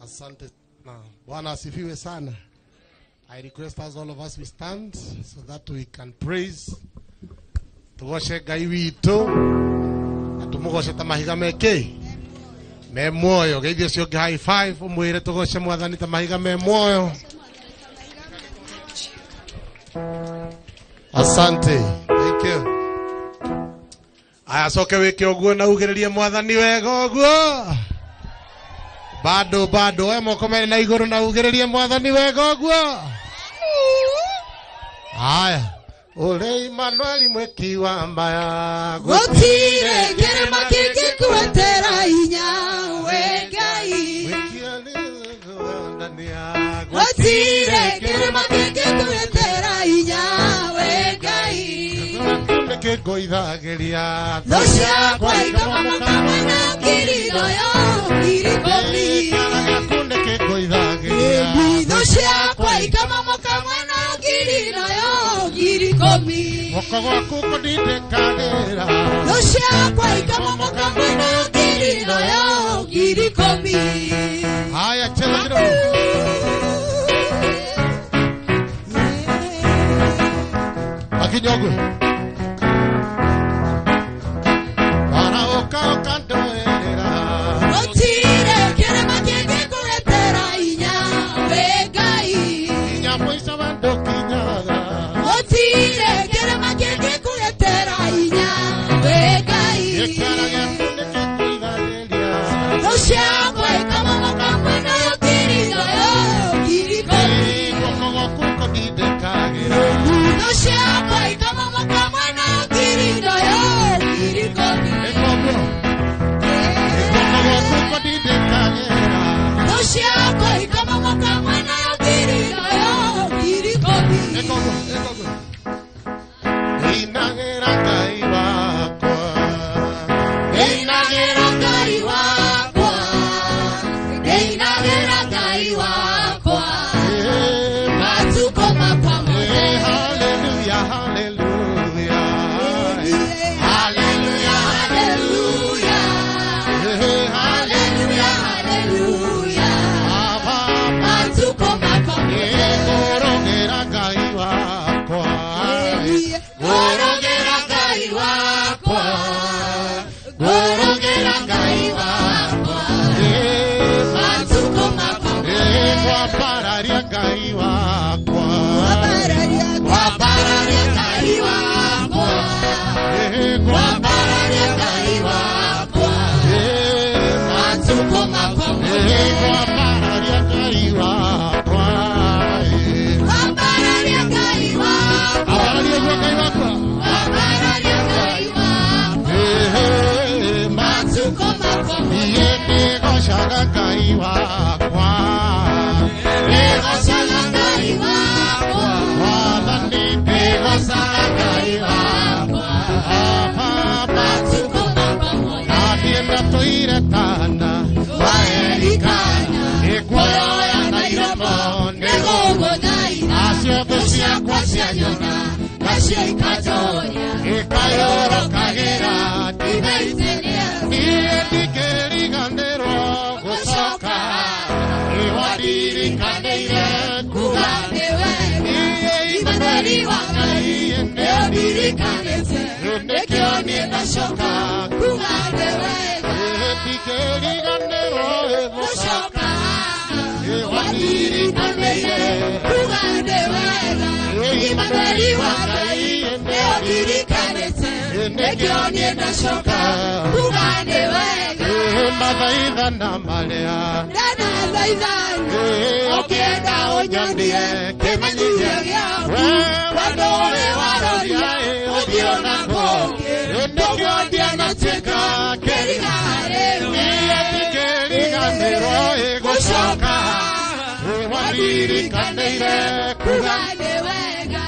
Asante sana. Bwana asifiwe sana. I request us all of us we stand so that we can praise. Tugoce Ngai witũ na tũmũgoce ta mahiga meke me muoyo. Geithio ũcio ũngĩ high five ũmwĩre tũgoce Mwathani ta mahiga me muoyo. Asante. Thank you. Aya coke wĩke ũguo na ugĩrĩrie Mwathani wega ũguo. Bado bado oya moko merĩ na igũrũ na ugĩrĩrie Mwathani wega ũguo. Aya ule Emmanuel mweki wa mbaya gũtirĩ kĩrĩma kĩngĩkũhetera hinya we Ngai gũtirĩ kĩrĩma kĩngĩkũhetera hinya we Ngai kĩngũithagĩria thũ ciakwa ikamamoka na ngirino yo ngirikomi kĩngũithagĩria thũ ciakwa ikamamoka na ngirino yo ikũmi. Guoko gwaku kũndindĩkagĩra. Thũ ciakwa ikamomoka mwena ngiri nayo 10,000. Haya, cheza kidogo. Akinyogo. Araoka okandoerera. Gũtirĩ kĩrĩma kĩngĩkũretera hinya, wĩ Ngai. Nginya mũico wa ndũkinyaga. Gũtirĩ kĩrĩma kĩngĩkũretera hinya, wĩ Ngai. Gĩikara gĩaku nĩkĩkũiganĩria. Thũ ciakwa ikamomoka mwena ngiri nayo 10,000. Guoko gwaku kũndindĩkagĩra. Thũ ciakwa ikamomoka mwena ngiri nayo 10,000. Ĩkoguo. Guoko gwaku kũndindĩkagĩra. Thũ ciakwa ikamomoka mwena ngiri nayo 10,000. Ĩkoguo, ĩkoguo. Inagĩra Ngai wakwa. Ndĩinagĩra Ngai wakwa, ndĩinagĩra Ngai wakwa, matukũ makwa mothe. Hallelujah, hallelujah. Hallelujah, hallelujah. Hallelujah, Hallelujah, hallelujah. Baba. Matukũ makwa mothe. Ngũrogera Ngai wakwa. Ngũrogera Ngai wakwa, ngũrogera Ngai wakwa, matukũ makwa mothe. Ngwambararia Ngai wakwa. Ngwambararia Ngai wakwa, ngwambararia Ngai wakwa, matukũ makwa mothe. Ngwambararia Ngai wakwa. Ngwambararia Ngai wakwa, Ambararia ũguo Ngai wakwa. ngwambararia Ngai wakwa, matukũ makwa mothe. Niĩ nĩngocaga Ngai wakwa. Nĩngocaga Ngai wakwa, Mwathani nĩngocaga Ngai wakwa, Baba. matukũ makwa mothe. Niĩ ndatũire Tana. Waerikana, Ĩkuoya na iromo, nĩgũgũthaitha. Acio thũ Thũ ciakwa cianyona, nacio ikanjũria, ikayũrũkagĩra. Imeitĩria Niĩ ndingĩriganĩrwo gũcoka. Nĩwandirikanĩire kuga kuga. nĩ wega. Niĩ Imanueli wa Ngai, nĩũndirikanĩte, nĩkĩo niĩ ndacoka kuga nĩ wega. Ndingĩriganĩrwo gũcoka. Gũcoka, wandirikanĩire kuga nĩ wega. Imanueli wa Ngai, nĩũndirikanĩte, nĩkĩo niĩ ndacoka kuga nĩ wega. Mathaithana marĩa Ndanathaithana, ũkĩenda ũnyonie kĩmenyithia gĩaku, wendo ũrĩ waroria ũthiũ na kũngĩ, nĩguo ndianatuĩka kĩriga harĩ we. Ndingĩriganĩrwo Gũcoka, gũcoka. Nĩwandirikanĩire kuga kuga. nĩ wega.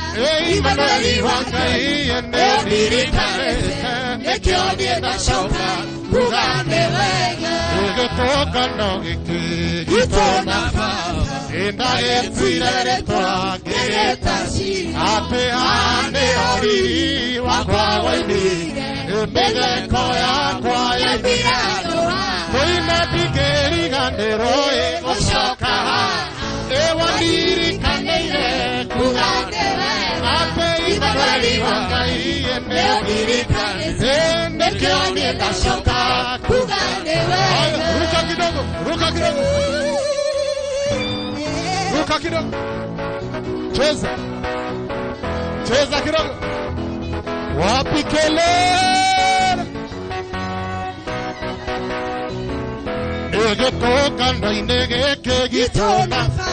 Imanueli wa Ngai, nĩũndirikanĩte, nĩkĩo niĩ ndacoka kuga nĩ wega. Gĩtũngano gĩkĩ Gitũ na Baba, Ndagĩtuire rĩtwa ngĩgĩta cira, atĩ haha nĩho riri wakwa woimire mĩtheko yakwa yaimire handũ haha. Mũina ndingĩriganĩrwo gũcoka. Nĩwandirikanĩire Kuga kuga nĩ wega. atĩ Imanueli wa Ngai Nĩũndirikanĩte, nĩkĩo nĩkĩo niĩ ndacoka kuga nĩ wega. Ruka kidogo, ruka kidogo, ruka kidogo. Cheza. Cheza kidogo. Wapi kelele? Gĩtũngano-inĩ gĩkĩ Gitũ na gitũ Baba,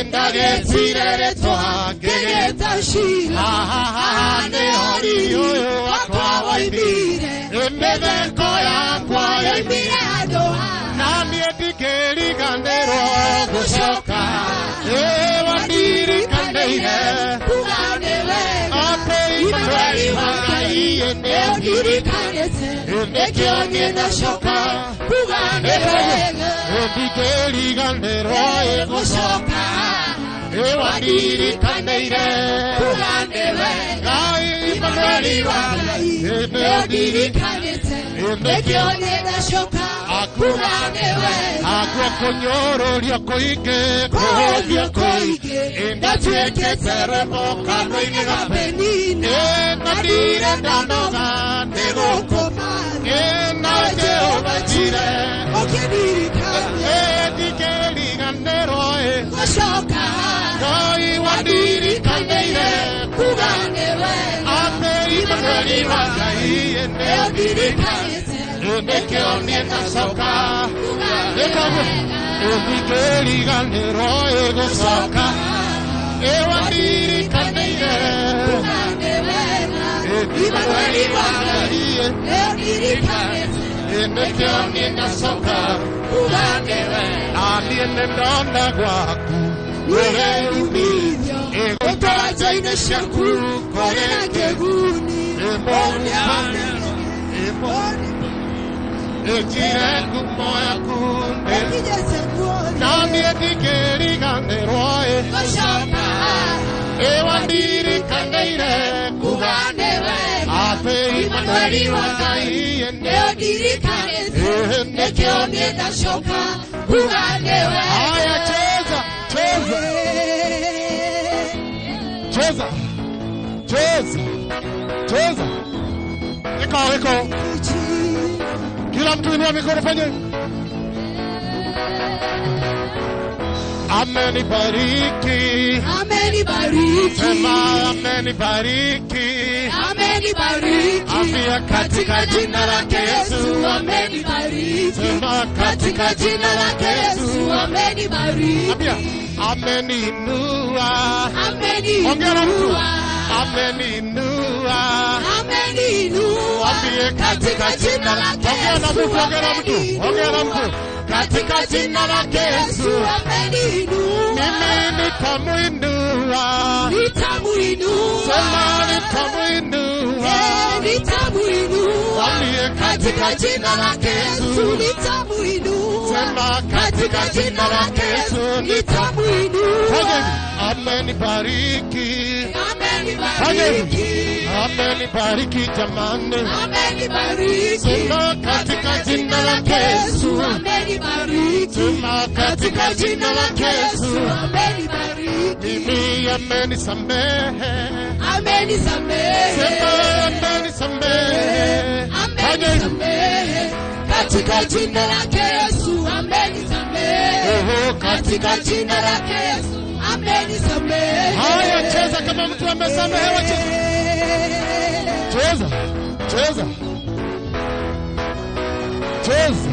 ndagĩtuire rĩtwa ngĩgĩta cira, Haha nĩho riri ũyũ wakwa woimire mĩtheko yakwa yaimire handũ haha. na niĩ ndingĩriganĩrwo gũcoka. Nĩwandirikanĩire Kuga nĩ wega. atĩ Imanueli wa Ngai Nĩũndirikanĩte, nĩkĩo niĩ ndacoka kuga nĩ wega. Ndingĩriganĩrwo Gũcoka, Nĩwandirikanĩire kuga nĩ wega. Ndirikanĩte nĩkĩo niĩ ndacoka kuga nĩ wega. Akuo kũnyũrũrio kũingĩ, Kũhũthio kũingĩ, ndatuĩkĩte rwĩmbo kanua-inĩ ga Penina, Ĩ, na ndirĩ ndanoga nĩ nĩgũkũmatha. Ĩ, na Jehova njire. Ũkĩndirikania Ĩ, ndingĩriganĩrwo ĩ. gũcoka Ngai wandirikanĩire kuga nĩ wega. Atĩ Imanueli wa Ngai Nĩ ũndirikanĩte nĩkĩo niĩ ndacoka kuga nĩ Nĩkĩo wega. ndingĩriganĩrwo ĩ gũcoka Ĩ wandirikanĩire Kuga nĩ wega. Imanueli wa Ngai nĩ ũndirikanĩte nĩkĩo niĩ ndacoka kuga nĩ wega. Na niĩ nĩ ndona gwaku Nĩwe umithio ũtũraja-inĩ ciaku kũrĩ na kĩguni. Ĩnjire ngumo yaku Ĩkinyĩte guothe. Na niĩ ndingĩriganĩrwo ĩ. Gũcoka Ĩ wandirikanĩire kuga nĩ wega. Atĩ Imanueli wa Ngai Nĩ ũndirikanĩte nĩkĩo niĩ ndacoka kuga nĩ wega. Haya, cheza cheza cheza cheza cheza, iko iko, kila mtu inua mikono, fanye hivi. Amenibariki, Amenibariki. sema amenibariki, Amenibariki. ambia Katika jina lake Yesu amenibariki. sema Katika jina lake Yesu amenibariki. ambia ameniinua, ongea na mtu, Ameniinua. ameniinua, Ameniinua. ambie Katika jina lake ongea na Yesu mtu, ongea na mtu, ongea na mtu, katika jina lake Yesu ameniinua. mimi nitamuinua, Nitamuinua. sema nitamuinua, Eh, nitamuinua. ambie Katika jina lake Yesu nitamuinua. sema Katika jina lake Yesu Fanya nitamuinua. hivi. Amenibariki, fanya Amenibariki. hivi. Amenibariki jamani, Amenibariki. sema katika jina lake Yesu, Amenibariki. sema Katika jina lake Yesu amenibariki. mimi amenisamehe, Amenisamehe. sema amenisamehe, fanya hivi. Amenisamehe. Katika jina lake Yesu amenisamehe. Oho, Katika jina lake Yesu amenisamehe. Haya, cheza kama mtu amesamehewa, cheza cheza cheza cheza.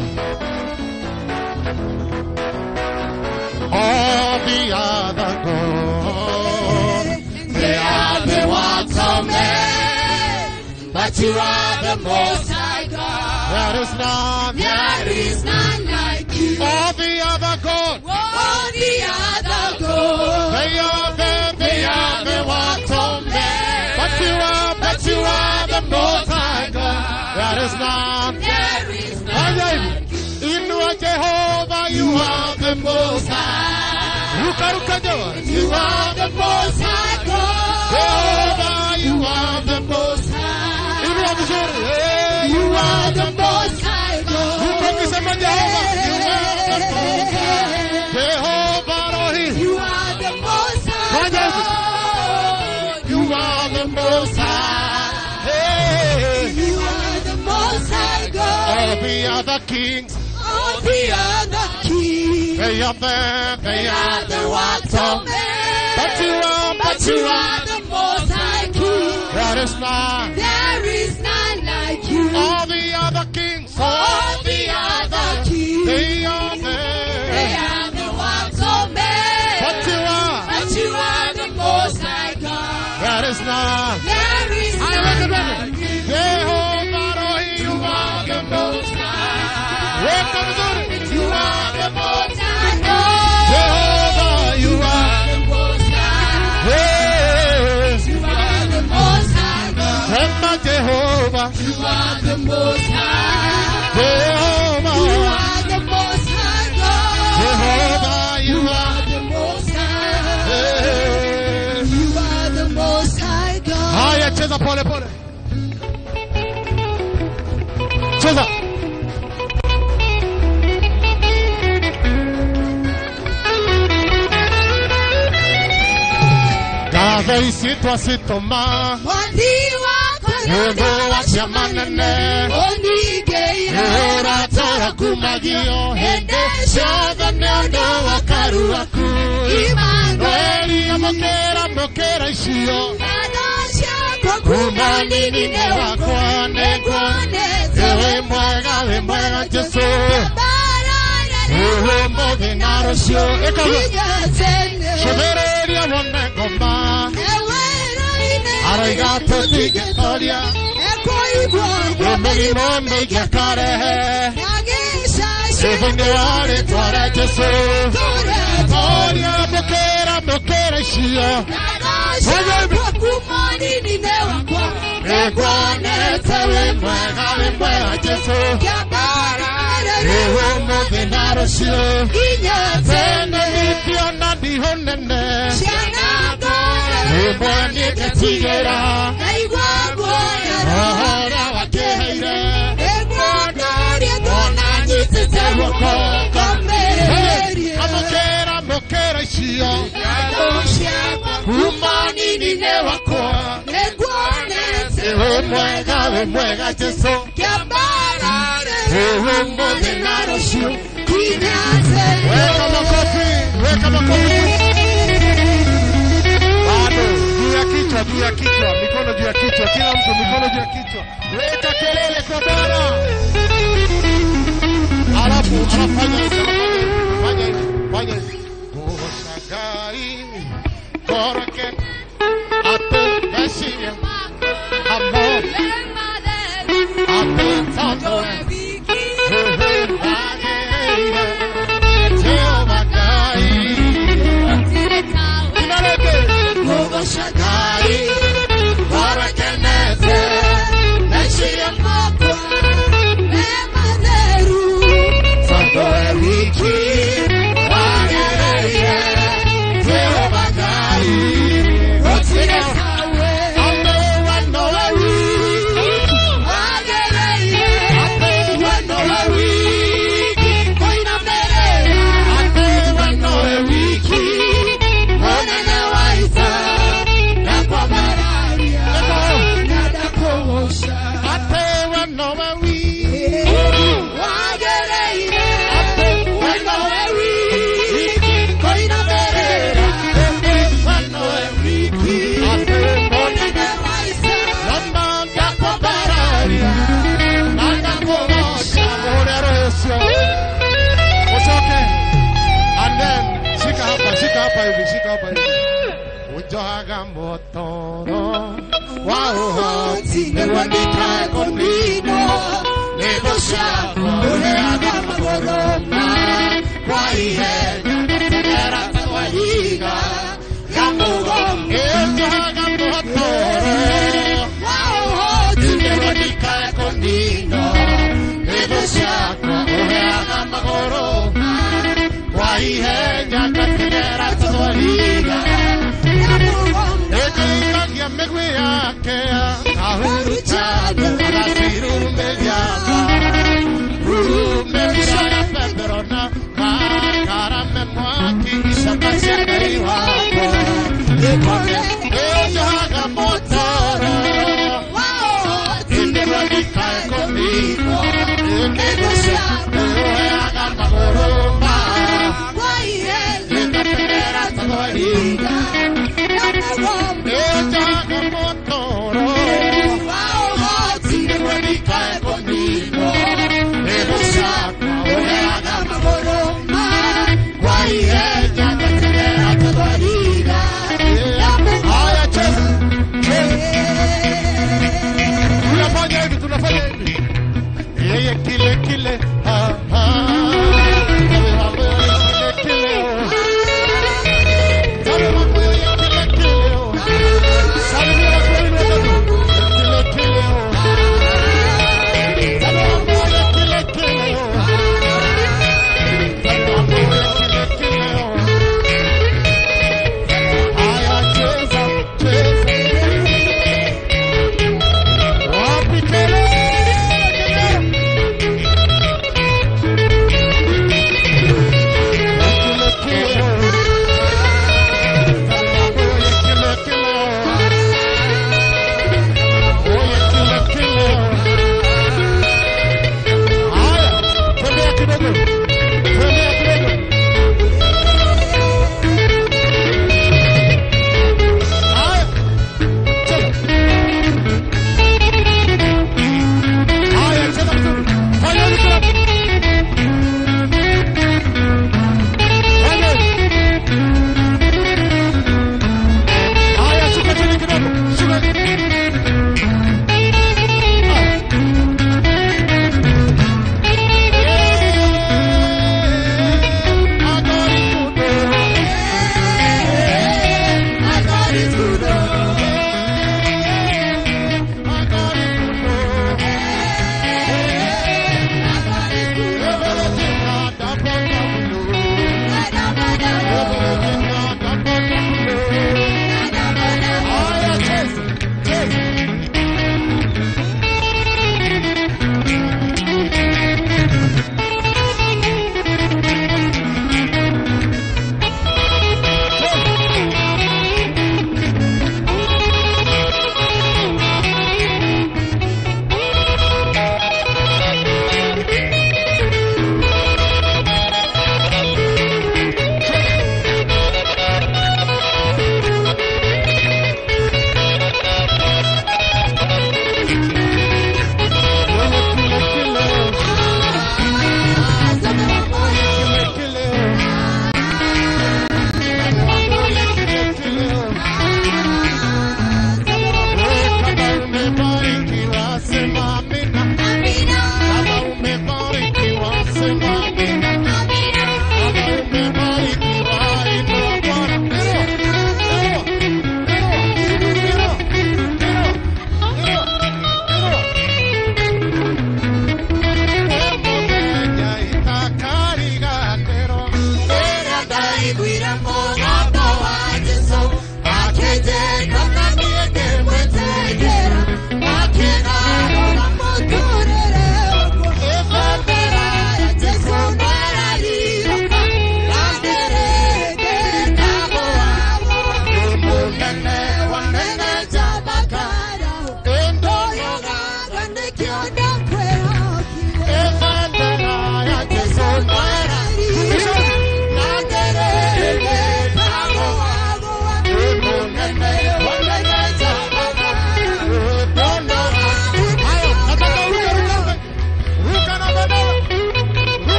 All the other gods, They are the works of men, but you are the Most High God. there is none. There is none like you. All the other gods, All the other gods, they are them, they are the works of men, but you are the Most High God. There is none. There is none Fanya like you. hivi. Inua Jehovah, you are the Most High. Ruka ruka Jehovah. You are the Most High God. Jehovah, you are the Most. High. Inua vizuri. Hey, You are the Most High God. Ruka ukisema Jehovah, you are the Most High. Jehovah Rohi, You are the Most High Fanya hivi. God. you are the Most High. Hey, You are the Most High God. all the other kings, All the other kings, they are there, they they are are the works of men. But you are, But you are the Most High King. There is none. There is none like you. All the other kings, All the other kings, they are they there. are the works of men. But you are, But you are the Most High God. there is none. There is I none recognize like you. Jehovah Rohi, you are the Most High. Weka vizuri. You are the Most High God. Jehovah, you are. The Most High. Yes. You are the Most High God. Sema Jehovah. You are the Most High. Jehovah. You are the Most High God. Jehovah, you are. The Most High. Yes. You are the Most High God. Haya, cheza pole pole. Ngatho ici twacitũma Nĩ wa ciama nene Ũratara kumagio hĩndĩ ciothe nĩ ũndũ wa karuaku Weria mũkĩra mũkĩra icio Kuma nini-inĩ wakwa nĩnguonete wĩ mwega Jesũ Ũmũthĩ na rũciũ Cũthĩrĩria wone ngoma Aroiga tũtingĩtoria Mĩrimũ mĩingĩ akarehe Thĩinĩ wa rĩtwa rĩa Jesũ Toria mũkĩra mũkĩra icio Nĩnguonete wĩ mwega Jesũ Ũmũthĩ na rũciũ Tene ndingĩona ndihũ nene Rĩmwe nĩngetigĩra Ũhoro wakĩheire Ona nyitĩte guoko Amũkĩra mũkĩra icio Kuma nini-inĩ wakwa Wĩ mwega Jesũ Ũmũthĩ na rũciũ Weka makofi, weka makofi. Bado, juu ya kichwa, juu ya kichwa, mikono juu ya kichwa, kila mtu mikono juu ya kichwa. Weka kelele kwa Bwana. Alafu, fanya hivi, fanya hivi, fanya hivi. Gocha Ngai, korake, ate meshia, amo, ate tando, Shika hapa hivi. Ujohaga motoro wa nĩwandĩkae kũninwo nĩ thũ ciakwa ũheaga magũrũ kwa ihenya ngateng'era ta rwariga ya mũgongo. Ũnjohaga motoro wa ũhoti nĩwandĩkae kũninwo nĩ thũ ciakwa ũheaga magũrũ kwa ihenya ngateng'era ta rwariga ya mũgongo. Ĩkaikagia mĩgwĩ yake ahuruchana agacirumeria rumeria pemberona makarame mwaki icoka cia Ngai wakwa ĩnjohaga mũtoro ĩndĩ ndikae kũninwo ũheaga magũrũ ĩngateng'era ta rwariga. Ĩnjohaga mũtoro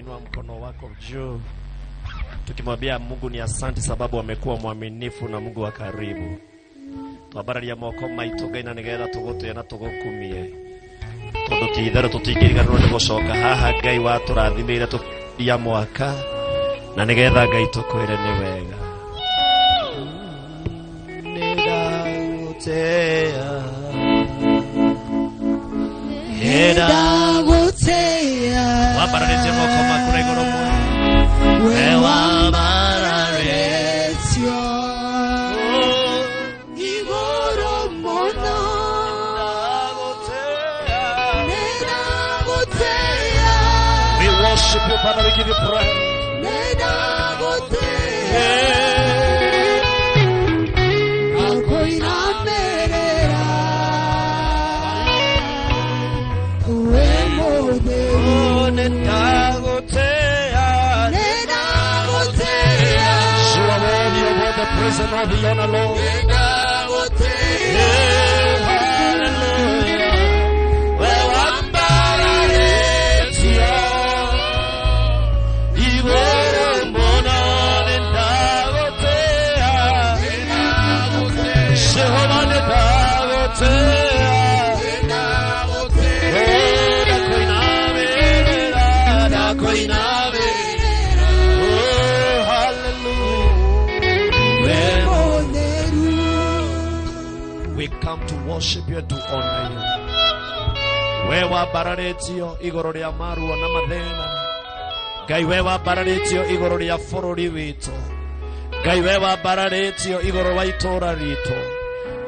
Unainua mkono wako juu tukimwambia Mungu ni asante, sababu amekuwa mwaminifu na Mungu wa karibu. Twambararia moko maitũ Ngai na nĩgetha tũgũtĩe na tũgũkumie, tondũ ti itherũ tũtingĩriganĩrwo nĩ gũcoka haha Ngai watũrathimĩire tũkia mwaka, na nĩgetha Ngai tũkwĩre nĩ wega. Nĩndagũtĩa, Nĩndagũtĩa. Wambararĩtie moko maku na igũrũ mũno. We wambararĩtio igũrũ mũno. Nĩndagũtĩa. We worship you, Father, we give you praise. Nĩndagũtĩa. Ngakũinamĩrĩra. We mũtheru. Nĩndagũtĩa. Nĩndagũtĩa. You are worthy of all the praise and all the honor, Lord. Nĩndagũtĩa. Hallelujah. We wambararĩtio igũrũ mũno. Nĩndagũtĩa. Jehova, nĩndagũtĩa. Oh, ndakũinamĩrĩra, ndakũinamĩrĩra. Oh, hallelujah. We mũtheru. We come to worship you and to honor you. We wambararĩtio igũrũ rĩa maruo na mathĩna. Ngai we wambararĩtio igũrũ rĩa bũrũri witũ. Ngai we wambararĩtio igũrũ wa itũũra ritũ.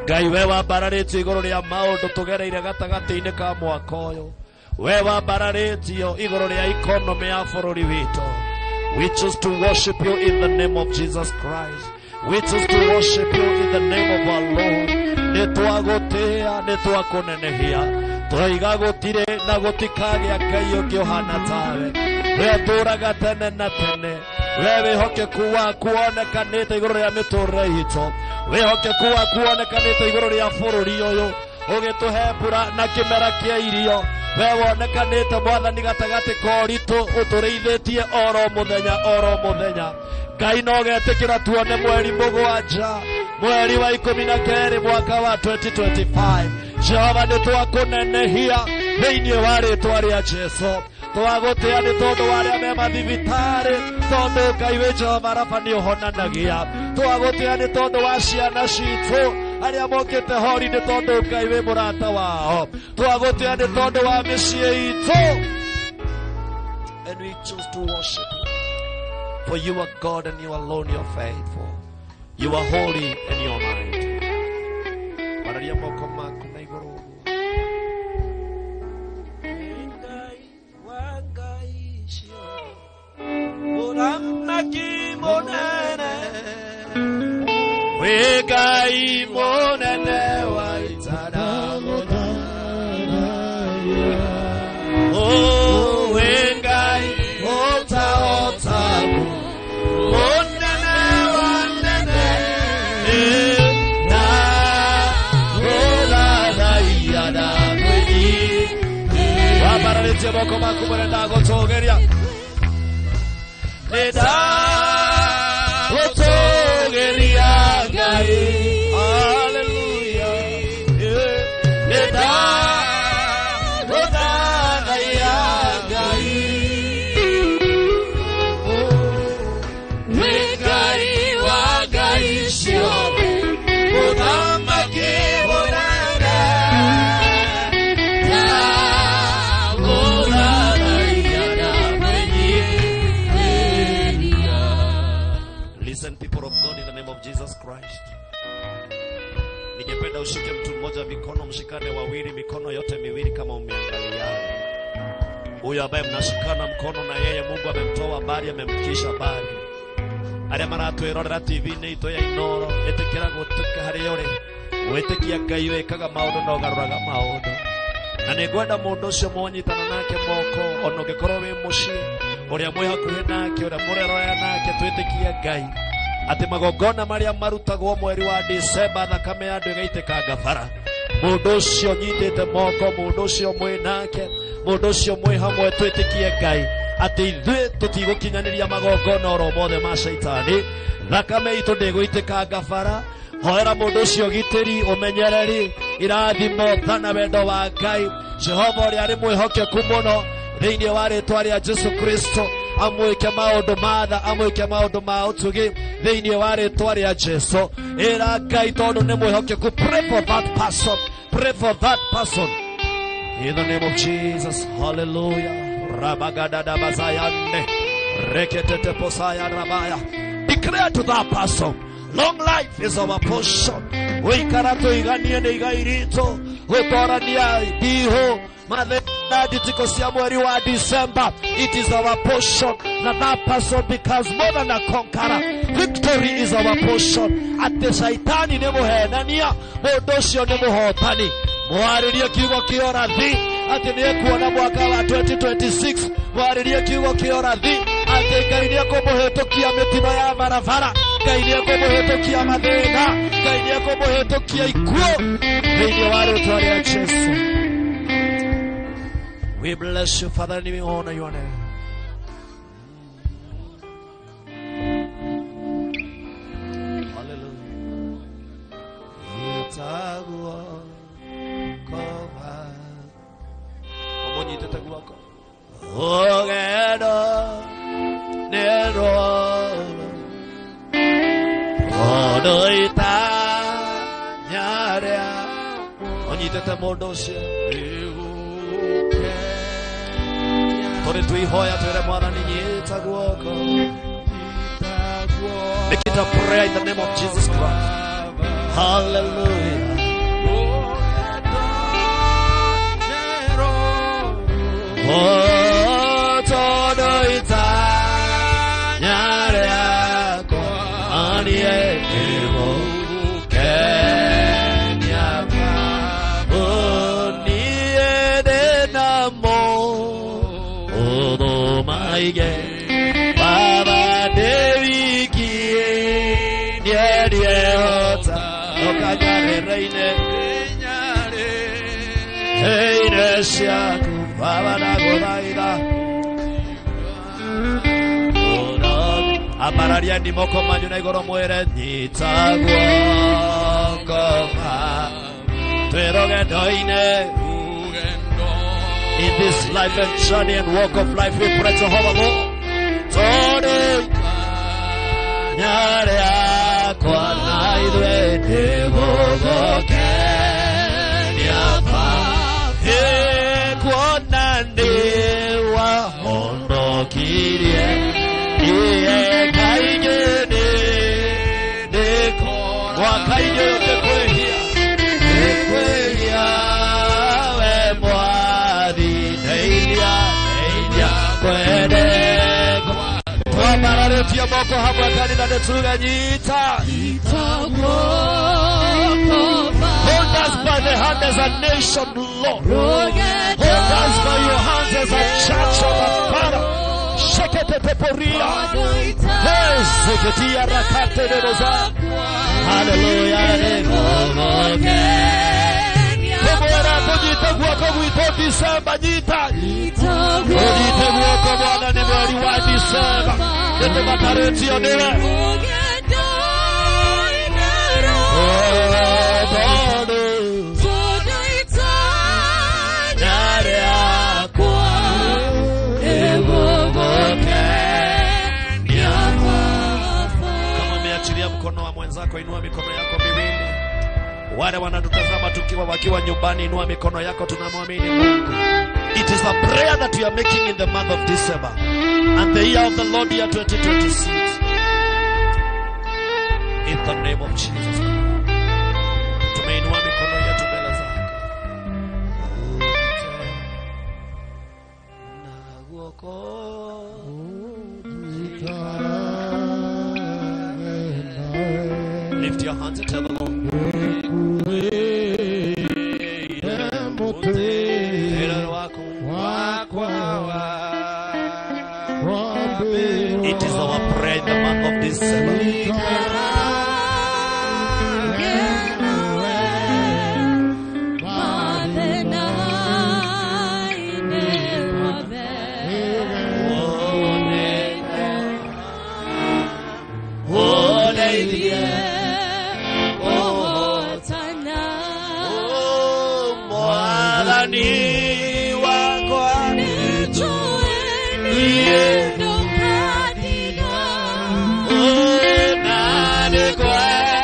Ngai we wambararĩtio igũrũ rĩa maũndũ tũgereire gatagatĩ-inĩ ka mwaka ũyũ. We wambararĩtio igũrũ rĩa ikonomĩ ya bũrũri witũ. We choose to worship you in the name of Jesus Christ. We choose to worship you in the name of our Lord. Nĩtwagũtĩĩa, nĩtwakũnenehia. Tũroiga gũtirĩ na gũtikagĩa Ngai ũngĩ ũhana tawe. We ũtũũraga tene na tene. We wĩhokeku waku wonekanĩte igũrũ rĩa mĩtũũrĩre itũ. Wĩhokeku waku wonekanĩte igũrũ rĩa bũrũri ũyũ. Ũgĩtũhe mbura na kĩmera kĩa irio. We wonekanĩte Mwathani gatagatĩ ka ũritũ ũtũrĩithĩtie oro mũthenya oro mũthenya. Ngai no getĩkĩra tuone mweri mũgwanja, mweri wa 12 mwaka wa 2025. Jehova, nĩtwakũnenehia thĩinĩ wa rĩtwa rĩa Jesu. Twagũtĩa nĩ tondũ wa arĩa me mathibitarĩ, tondũ Ngai wĩ Jehova Rafa nĩ ũhonanagia. Twagũtĩa nĩ tondũ wa ciana citũ arĩa mokĩte hori, nĩ tondũ Ngai wĩ mũrata wao. Twagũtĩa nĩ tondũ wa mĩciĩ itũ. And we choose to worship you. For you are God and you alone, you are faithful. You are holy and you are mighty. Bararia moko maku na igũrũ ũguo. Ngai wa Ngai ciothe, Mũthamaki mũnene, wĩ Ngai mũnene wa ita. Oh, wĩ Ngai ũtahotagu, mũnene wa nene, na gũthathaiya ndakwĩnyihia. Wambararĩtie moko maku mwene ndagũtũgĩria. Nĩndagũtũgĩria Ngai. Hallelujah. Nĩndagũthathaiya Ngai. Wĩ Ngai wa Ngai ciothe, Mũthamaki mũnene, ndagũthathaiya ndakwĩnyihia. Listen, people of God, in the name of Jesus Christ. Ningependa ushike mtu mmoja mikono, mshikane wawili mikono yote miwili kama umeangaliana. Huyo ambaye mnashikana mkono na yeye, Mungu amemtoa mbali, amemfikisha mbali. Arĩa maratwĩrorera TV-inĩ itũ ya Inooro, ĩtĩkĩra gũtuĩka harĩa ũrĩ, gwĩtĩkia Ngai wĩkaga maũndũ na ũgarũraga maũndũ. Na nĩngwenda mũndũ ũcio mwanyitana nake moko, ona ũngĩkorwo wĩ mũciĩ, ũrĩa mwĩ hakuhĩ nake, ũrĩa mũrerorera nake, twĩtĩkie Ngai atĩ magongona marĩa marutagwo mweri wa Disemba, thakame ya andũ ĩgaitĩkanga bara. Mũndũ ũcio nyitĩte moko, mũndũ ũcio mwĩ nake, mũndũ ũcio mwĩ hamwe, twĩtĩkie Ngai Atĩ ithuĩ tũtigũkinyanĩria magongona oro mothe ma caitani. Thakame itũ ndĩgũitĩkanga bara. Hoera mũndũ ũcio gitĩri, ũmenyereri, irathimo, tha na wendo wa Ngai. Jehova ũrĩa arĩ mwĩhokeku mũno thĩinĩ wa rĩtwa rĩa Jesu Kristo amwĩke maũndũ ma tha, amwĩke maũndũ ma ũtugi thĩinĩ wa rĩtwa rĩa Jesu. Ĩra Ngai tondũ nĩ mwĩhokeku. Pray for that person. Pray for that person. In the name of Jesus. Hallelujah. Rabagadadabazayande. Reketeteposaya rabaya. Declare to that person, long life is our portion. Wikara tuiganie nĩ igai ritũ gũtorania ndiho mathĩna nditiko cia mweri wa December. It is our portion. Na that person becomes more than a conqueror. Victory is our portion. Atĩ caitani nĩ mũhenania, mũndũ ũcio nĩ mũhotani. Mwarĩrie kiugo kĩa ũrathi atĩ nĩ ekuona mwaka wa 2026. Mwarĩrie kiugo kĩa ũrathi atĩ Ngai nĩ ekũmũhĩtũkia mĩtino ya barabara, Ngai nĩ ekũmũhĩtũkia mathĩna, Ngai nĩ ekũmũhĩtũkia ikuũ thĩinĩ wa rĩtwa rĩa Jesu. We bless you, Father, and we honor your name. Hallelujah. Itaguo koma. Ũmũnyitĩte guoko. Rũgendo nĩ rũrũ. Tondũ itanya rĩa. Ũnyitĩte mũndũ ũcio. Tũrĩ twihoya twĩre Mwathani nyita guoko. Make it a prayer in the name of Jesus Christ. Hallelujah. Oh, tondũ itanya rĩakwa niĩ nĩgũkenia. Oh, niĩ ndĩ na maũndũ maingĩ. Baba ndĩ wiki niĩ ndiehota. Ndũkanyarĩrĩine Heire ciaku Baba ndagũthaitha. Ambararia moko manyu na igũrũ mwĩre nyita guoko twĩ rũgendo-inĩ. In this life and journey and walk of life we pray Jehovah Lord. Tondũ itanya rĩakwa na ithuĩ nĩgũgũkenia. Kuona nĩ wahonokirie iye kaingĩ nĩ mwaka-inĩ ũyũ ndĩkwĩhia, ndĩkwĩhia we Mwathi, ndeithia, ndeithia kwende twambararĩtie moko hamwe kanitha nĩtuge nyita. Hold us by the hand as a nation, Lord. Hold us by your hands as a church of the Father. Shekete peporia. Hezeketia rakate de rosa. Hallelujah. Kumwera kunyita guoko gwitũ December, nyita. Ũnyite guoko Bwana nĩ mweri wa December. Nĩtũbatarĩtio nĩwe. Oh, tondũ itanya rĩakwa nĩgũgũkenia. Kama umeachilia mkono wa mwenzako, inua mikono yako miwili. Wale wanatutazama tukiwa wakiwa nyumbani, inua mikono yako, tunamwamini Mungu. It is a prayer that we are making in the month of December and the year of the Lord, year 2026. In the name of Jesus. Tumeinua mikono yetu mbele zako. Na guoko Lift your hands and tell the Lord. It is our prayer in the month of December. Tũteithie kũhotana. Mwathani wakwa Nĩnjũĩ niĩ ndũkandiga. Na nĩngwenda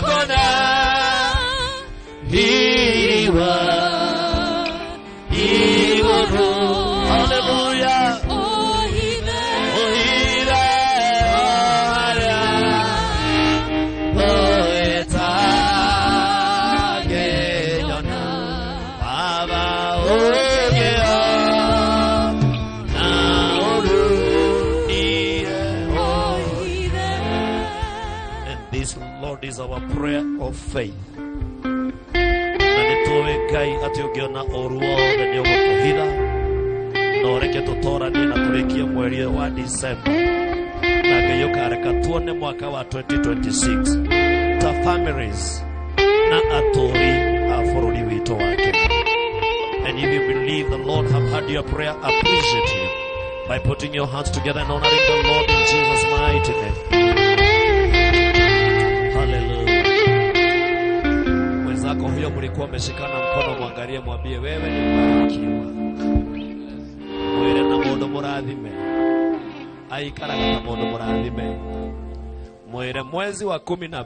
kuona riri wa igũrũ. Hallelujah. Ũhithe Ũhithe harĩa ũtangĩnyona. Baba ũngĩona ũrũnie. Ũhithe. And this, Lord, is our prayer of faith. Na nĩtũĩ Ngai atĩ ũngĩona ũru wothe nĩ ũgũtũhitha na ũreke tũtoranie na tũrĩkie mweri ũyũ wa December, na Ngai ũkareka tuone mwaka wa 2026 ta families na atũri a bũrũri witũ wa Kenya. And if you believe the Lord have heard your prayer, appreciate him by putting your hands together and honoring the Lord in Jesus' mighty name. Hallelujah. Mwenzako huyo mlikuwa mmeshikana mkono, mwangalie, mwambie wewe ni mbarikiwa. Mwire na mundu murathime, aikaraga na mundu murathime. Mwire mwezi wa 12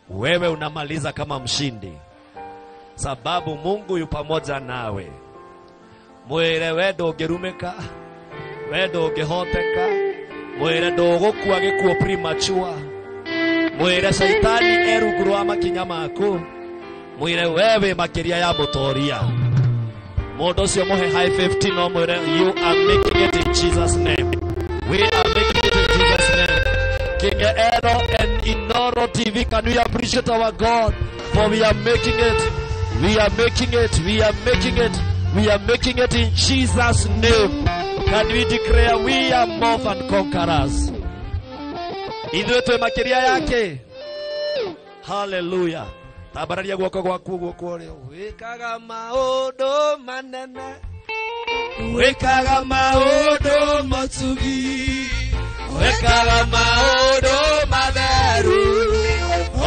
wewe unamaliza kama mshindi, sababu Mungu yu pamoja nawe. Mwire we ndũngĩrumĩka, we ndũngĩhoteka. Mwire ndũgũkua gĩkuũ premature. Mwire shaitani e rungu rwa makinya maku. Mwire we wĩ makĩria ya mũtoria. Mũndũ ũcio mũhe high 15, no mwire you are making it in Jesus' name. We are making it in Jesus' name. King Ero and Inoro TV, can we appreciate our God? For we are making it. We are making it. We are making it. We are making it in Jesus' name. Can we declare we are more than conquerors? Ithuĩ twĩ makĩria yake. Hallelujah. Tambararia guoko gwaku guoko ũrĩo. Wĩkaga maũndũ manene, wĩkaga maũndũ matugi, wĩkaga maũndũ matheru,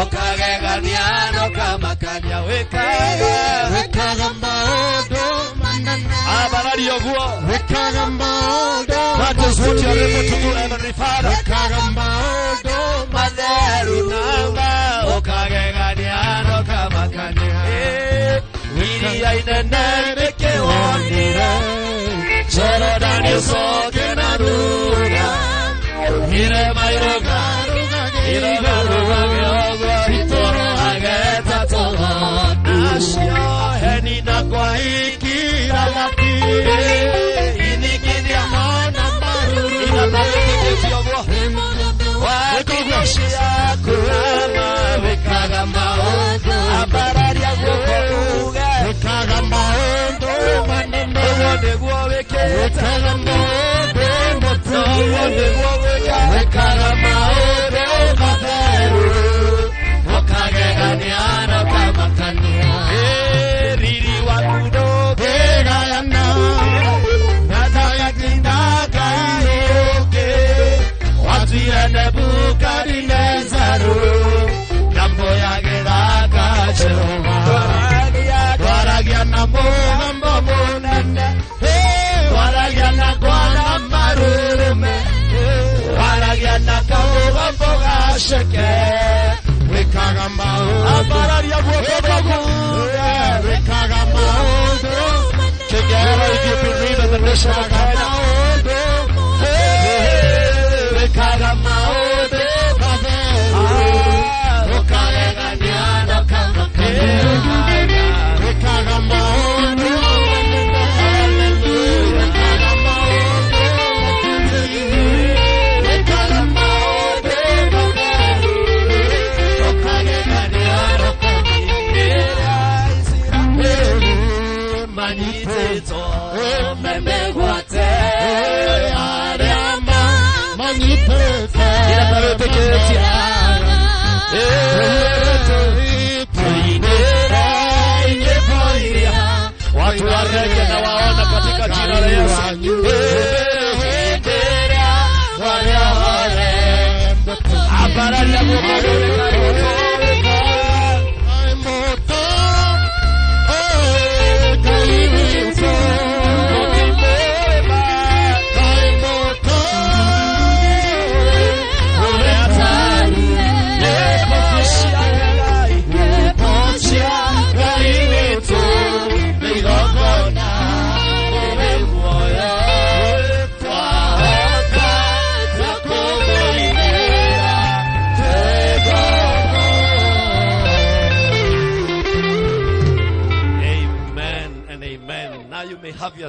ũkagegania na ũkamakania. Wĩkaga Wĩkaga maũndũ manene. Ambararia ũguo. Wĩkaga maũndũ That is what you are able to do, Heavenly Father. Wĩkaga maũndũ Matheru namba ũkagegania na ũkamakania. Iria inene rĩkĩwonire, Jorodani ũcoke na thutha, irĩma irũgarũgage ũguo itũrũhage ta tũgondu. Nacio heni na kwaikira ithingithia na maruru inatawĩtĩkĩtie ũguo wakinya ciaku nama wĩkaga maũndũ. Ambararia guoko uge Wĩkaga maũndũ manene. Ũguo nĩguo wĩkĩte. Wĩkaga maũndũ matugi. Ũguo nĩguo wĩkaga. Wĩkaga maũndũ matheru, ũkagegania na ũkamakania. Riri waku ndũngĩgayana Natayakinda Ngai ũngĩ. Watuire Nebukadinezaru nyamũ ya gĩthaka. Jehova twaragia na mũgambo mũnene, twaragia na kwana marurume, twaragia na kamũgambo gaceke. Wĩkaga maũndũ Ambararia guoko gwaku. Wĩkaga maũndũ Kigera, if you believe in the nation of Kenya. Maũndũ Wĩkaga maũndũ matheru, ũkagegania na ũkamakania. Wĩkaga maũndũ Wĩkaga maũndũ Wĩkaga maũndũ matheru, ũkagegania na ũkamakania. Manyitĩtwo me mĩgwate arĩa manyitĩte Ira tawĩtĩkĩtie. Tuinĩre nyĩmbo iria watu warege na waona katika jina la Yesu. Hĩndĩ ĩrĩa warĩa hore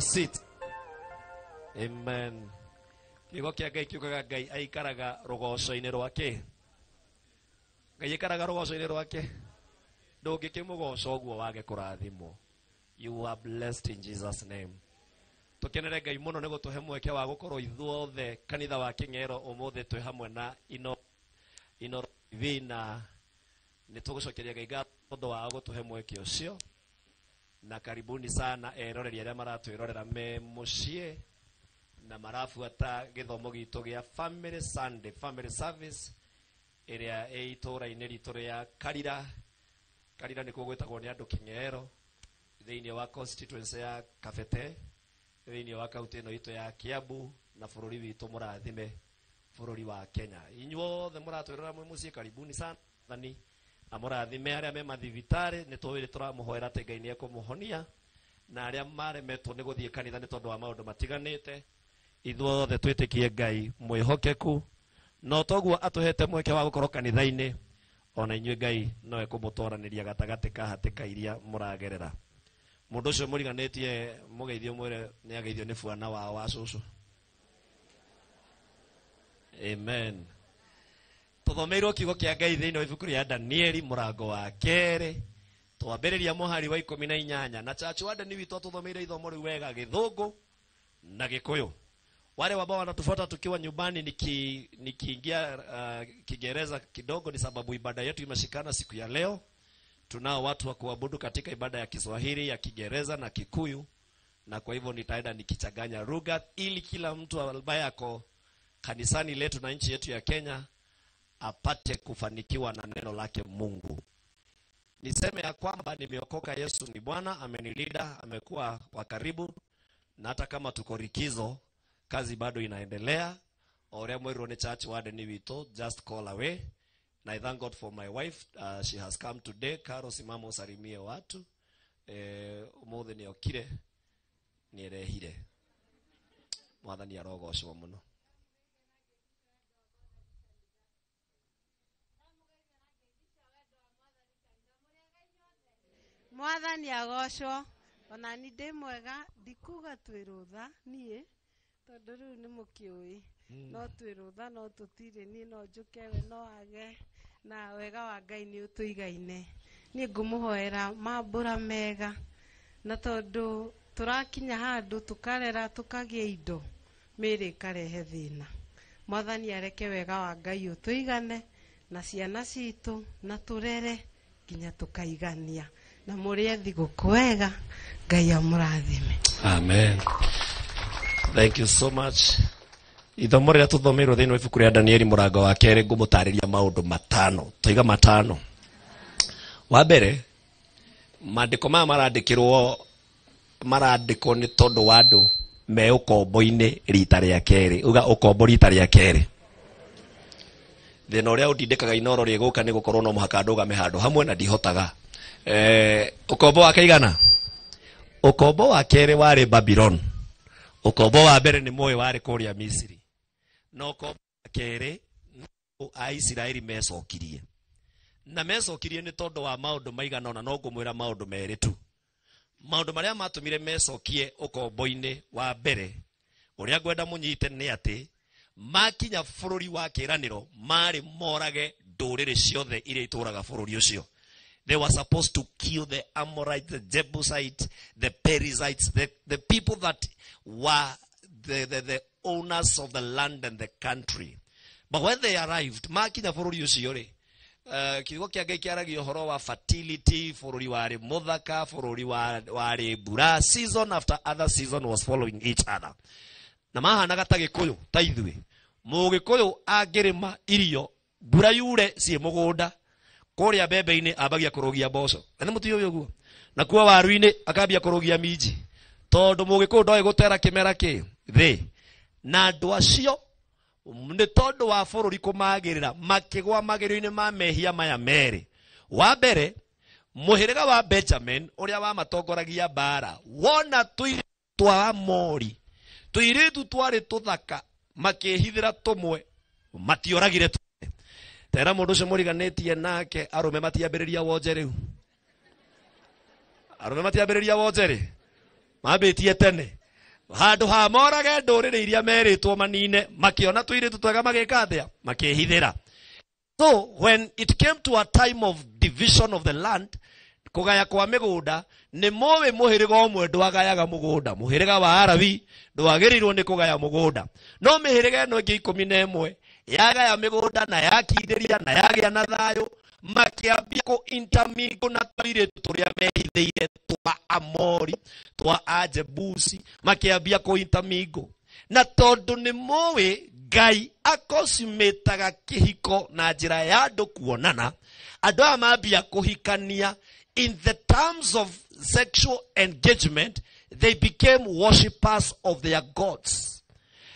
your seat. Amen. Kiugo kĩa Ngai kiugaga Ngai aikaraga rũgoco-inĩ rwake. Ngai aikaraga rũgoco-inĩ rwake. Ndũngĩkĩmũgoca ũguo wage kũrathimwo. You are blessed in Jesus' name. Tukenere Ngai mũno nĩ gũtũhe mweke wa gũkorwo ithuothe kanitha wa Kĩng'ero ũmũthĩ twĩ hamwe na Ino TV, na nĩ tũgũcokeria Ngai ngatho tondũ wa gũtũhe mweke ũcio. Na karibuni sana eroreri arĩa maratwĩrorera me mũciĩ na marabuata gĩthomo gitũ gĩa Family Sunday, Family Service ĩrĩa ĩ itũũra-inĩ ritũ rĩa Karira. Karira nĩkuo gwĩtagwo nĩ andũ Kĩng'ero, thĩinĩ wa constituency ya Kabete, thĩinĩ wa kaunti ĩno itũ ya Kiambu na bũrũri witũ mũrathime, bũrũri wa Kenya. Inyuothe mũratwĩrora mwĩ mũciĩ, karibuni sana. Mwathani amũrathime. Arĩa me mathibitarĩ nĩ tũĩ tũramũhoera atĩ Ngai nĩ ekũmũhonia, na arĩa maremetwo nĩ gũthiĩ kanitha nĩ tondũ wa maũndũ matiganĩte, ithuothe twĩtĩkie Ngai mwĩhokeku, no toguo atũhete mweke wa gũkorwo kanitha-inĩ, ona inyuĩ Ngai no ekũmũtwaranĩria gatagatĩ ka hatĩka iria mũragerera. Mũndũ ũcio mũriganĩtie mũgeithio mwĩre nĩ ageithio nĩ bwana wao wa cũcũ. Amen. Tũthomeirwo kiugo kĩa Ngai thĩinĩ wa ibuku rĩa Danieli mũrango wa kerĩ, twambĩrĩria mũhari wa 18, na chachu wa Dani witũ atũthomeire ithomo rĩu wega Gĩthũngũ na Gĩkũyũ. Wale ambao wanatufuata tukiwa nyumbani, nikiingia Kiingereza kidogo ni sababu ibada yetu imeshikana siku ya leo. Tunao watu wa kuabudu katika ibada ya Kiswahili, ya Kiingereza na Kikuyu, na kwa hivyo nitaenda nikichanganya lugha ili kila mtu ambaye ako kanisani letu na nchi yetu ya Kenya apate kufanikiwa na neno lake Mungu. Niseme ya kwamba nimeokoka, Yesu ni Bwana, amenilinda, amekuwa wa karibu, na hata kama tuko likizo, kazi bado inaendelea. Oria mwirwo ni church warden witũ, just call away. Na I thank God for my wife, she has come today. Karo, simama usalimie watu. Umuthi ni okire, ni erehire. Mwathani arogocwo muno. Mwathani agocwo. Ona ni ndĩ mwega, ndikuga twĩ rũtha niĩ, tondũ rĩu nĩ mũkĩũĩ. No twĩ rũtha, no tũtirĩ, niĩ no njũke we no age, na wega wa Ngai nĩ ũtũigaine. Niĩ ngũmũhoera mambũra mega, na tondũ tũrakinya handũ tũkarera tũkagĩa indo, mĩĩrĩ ĩkarehe thĩna. Mwathani areke wega wa Ngai ũtũigane na ciana citũ, na tũrere nginya tũkaigania, na mũrĩe thigũkũ wega. Ngai amũrathime. Amen. Thank you so much. Ithomo rĩrĩa tũthomeirwo thĩinĩ wa ibuku rĩa Danieli mũrango wa kerĩ, ngũmũtarĩria maũndũ matano. Toiga matano. Wa mbere, maandĩko maya marandĩkwo nĩ tondũ wa andũ me ũkombo-inĩ rita rĩa kerĩ. Uga ũkombo rita rĩa kerĩ. Thĩna ũrĩa ũndindĩkaga inoro rĩgũka nĩ gũkorwo no mũhaka ndũgame handũ hamwe na ndihotaga. Ũkombo wa kaigana? Ũkombo wa kerĩ warĩ Babylon. Ũkombo wa mbere nĩ mũĩ warĩ kũrĩa Misiri. Na ũkombo wa kerĩ a Isiraeli mecokirie. Na mecokirie nĩ tondũ wa maũndũ maigana ũna, no ngũmwĩra maũndũ merĩ tu. Maũndũ marĩa matũmire mecokie ũkombo-inĩ wa mbere, ũrĩa ngwenda mũnyite nĩ atĩ makinya bũrũri wa kĩĩranĩro marĩ morage ndũrĩrĩ ciothe iria itũraga bũrũri ũcio. They were supposed to kill the Amorites, the Jebusites, the Perizzites, the people that were the owners of the land and the country. But when they arrived, makinya bũrũri ũcio rĩ, kiugo kĩa Ngai kĩaragia ũhoro wa fertility, bũrũri warĩ mũthaka, bũrũri warĩ mbura, season after other season was following each other. Na mahanaga ta Gĩkũyũ, ta ithuĩ. Mũgĩkũyũ angĩrĩma irio, mbura yure ciĩ mũgũnda, kũrĩa mbembe-inĩ ambagia kũrũgia mboco. Na nĩ mũtiũĩ ũguo? Na kuo waru-inĩ akambia kũrũgia minji. Tondũ mũgĩkũyũ ndoĩ gũtera kĩmera kĩ thĩ. Na andũ acio nĩ tondũ wa bũrũri kũmagĩrĩra, makĩgwa magerio-inĩ ma mehia maya merĩ. Wa mbere, mũhĩrĩga wa Benjamin ũrĩa wamatongoragia mbara, wona tũirĩtu twa Amori, tũirĩtu twarĩ tũthaka, makĩhithĩra tũmwe, matioragire tũmwe. Tera mũndũ ũcio mũriganĩtie nake, arũme matiambĩrĩria wonje rĩu. Arũme matiambĩrĩria wonje rĩ, mambĩtie tene. Handũ ha morage ndũrĩrĩ iria merĩtwo manine, makĩona tũirĩtu twega magĩka atĩa? Makĩhithĩra. So when it came to a time of division of the land, kũgaya kwa mĩgũnda, nĩ mũĩ mũhĩrĩga ũmwe ndwagayaga mũgũnda. Mũhĩrĩga wa Arawi ndwagĩrĩirwo nĩ kũgaya mũgũnda. No mĩhĩrĩga ĩno ĩngĩ 11 yagaya mĩgũnda na yakindĩria na yagĩa na thayũ, makĩambia kũ intermingle na tũirĩtu tũrĩa mehithĩire twa Amori, twa Ajebusi, makĩambia kũ intermingle. Na tondũ nĩ mũĩ Ngai akocimĩtaga kĩhiko na njĩra ya andũ kuonana, andũ aya mambia kũhikania in the terms of sexual engagement, they became worshippers of their gods.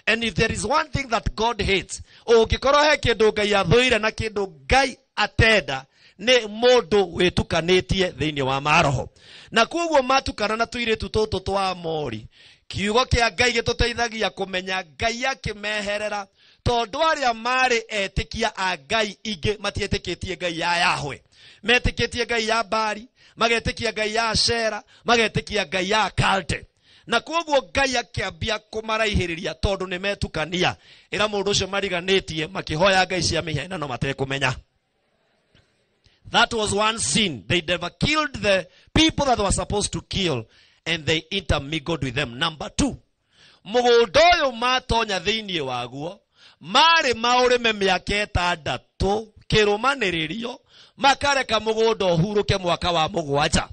And if there is one thing that God hates, ũngĩkorwo he kĩndũ Ngai athũire na kĩndũ Ngai atenda, nĩ mũndũ wĩtukanĩtie thĩinĩ wa maroho. Na koguo matukana na tũirĩtu tũtũ twa Amori, kiugo kĩa Ngai gĩtũteithagia kũmenya Ngai akĩmeherera, tondũ arĩa marĩ etĩkia a Ngai ingĩ matietĩkĩtie Ngai ya Yahweh. Metĩkĩtie Ngai ya Baali, magetĩkia Ngai ya Ashera, magetĩkia Ngai ya Kalte. Na koguo Ngai akĩambia kũmaraihĩrĩria tondũ nĩ metukania. Ĩra mũndũ ũcio mariganĩtie makĩhoya Ngai cia mĩhianano matekũmenya. That was one sin. They never killed the people that were supposed to kill, and they intermingled with them. Number two, mũgũnda ũyũ matonya thĩinĩ waguo, marĩ maũrĩme mĩaka 6 kĩrũmanĩrĩrio, makareka mũgũnda ũhurũke mwaka wa 7.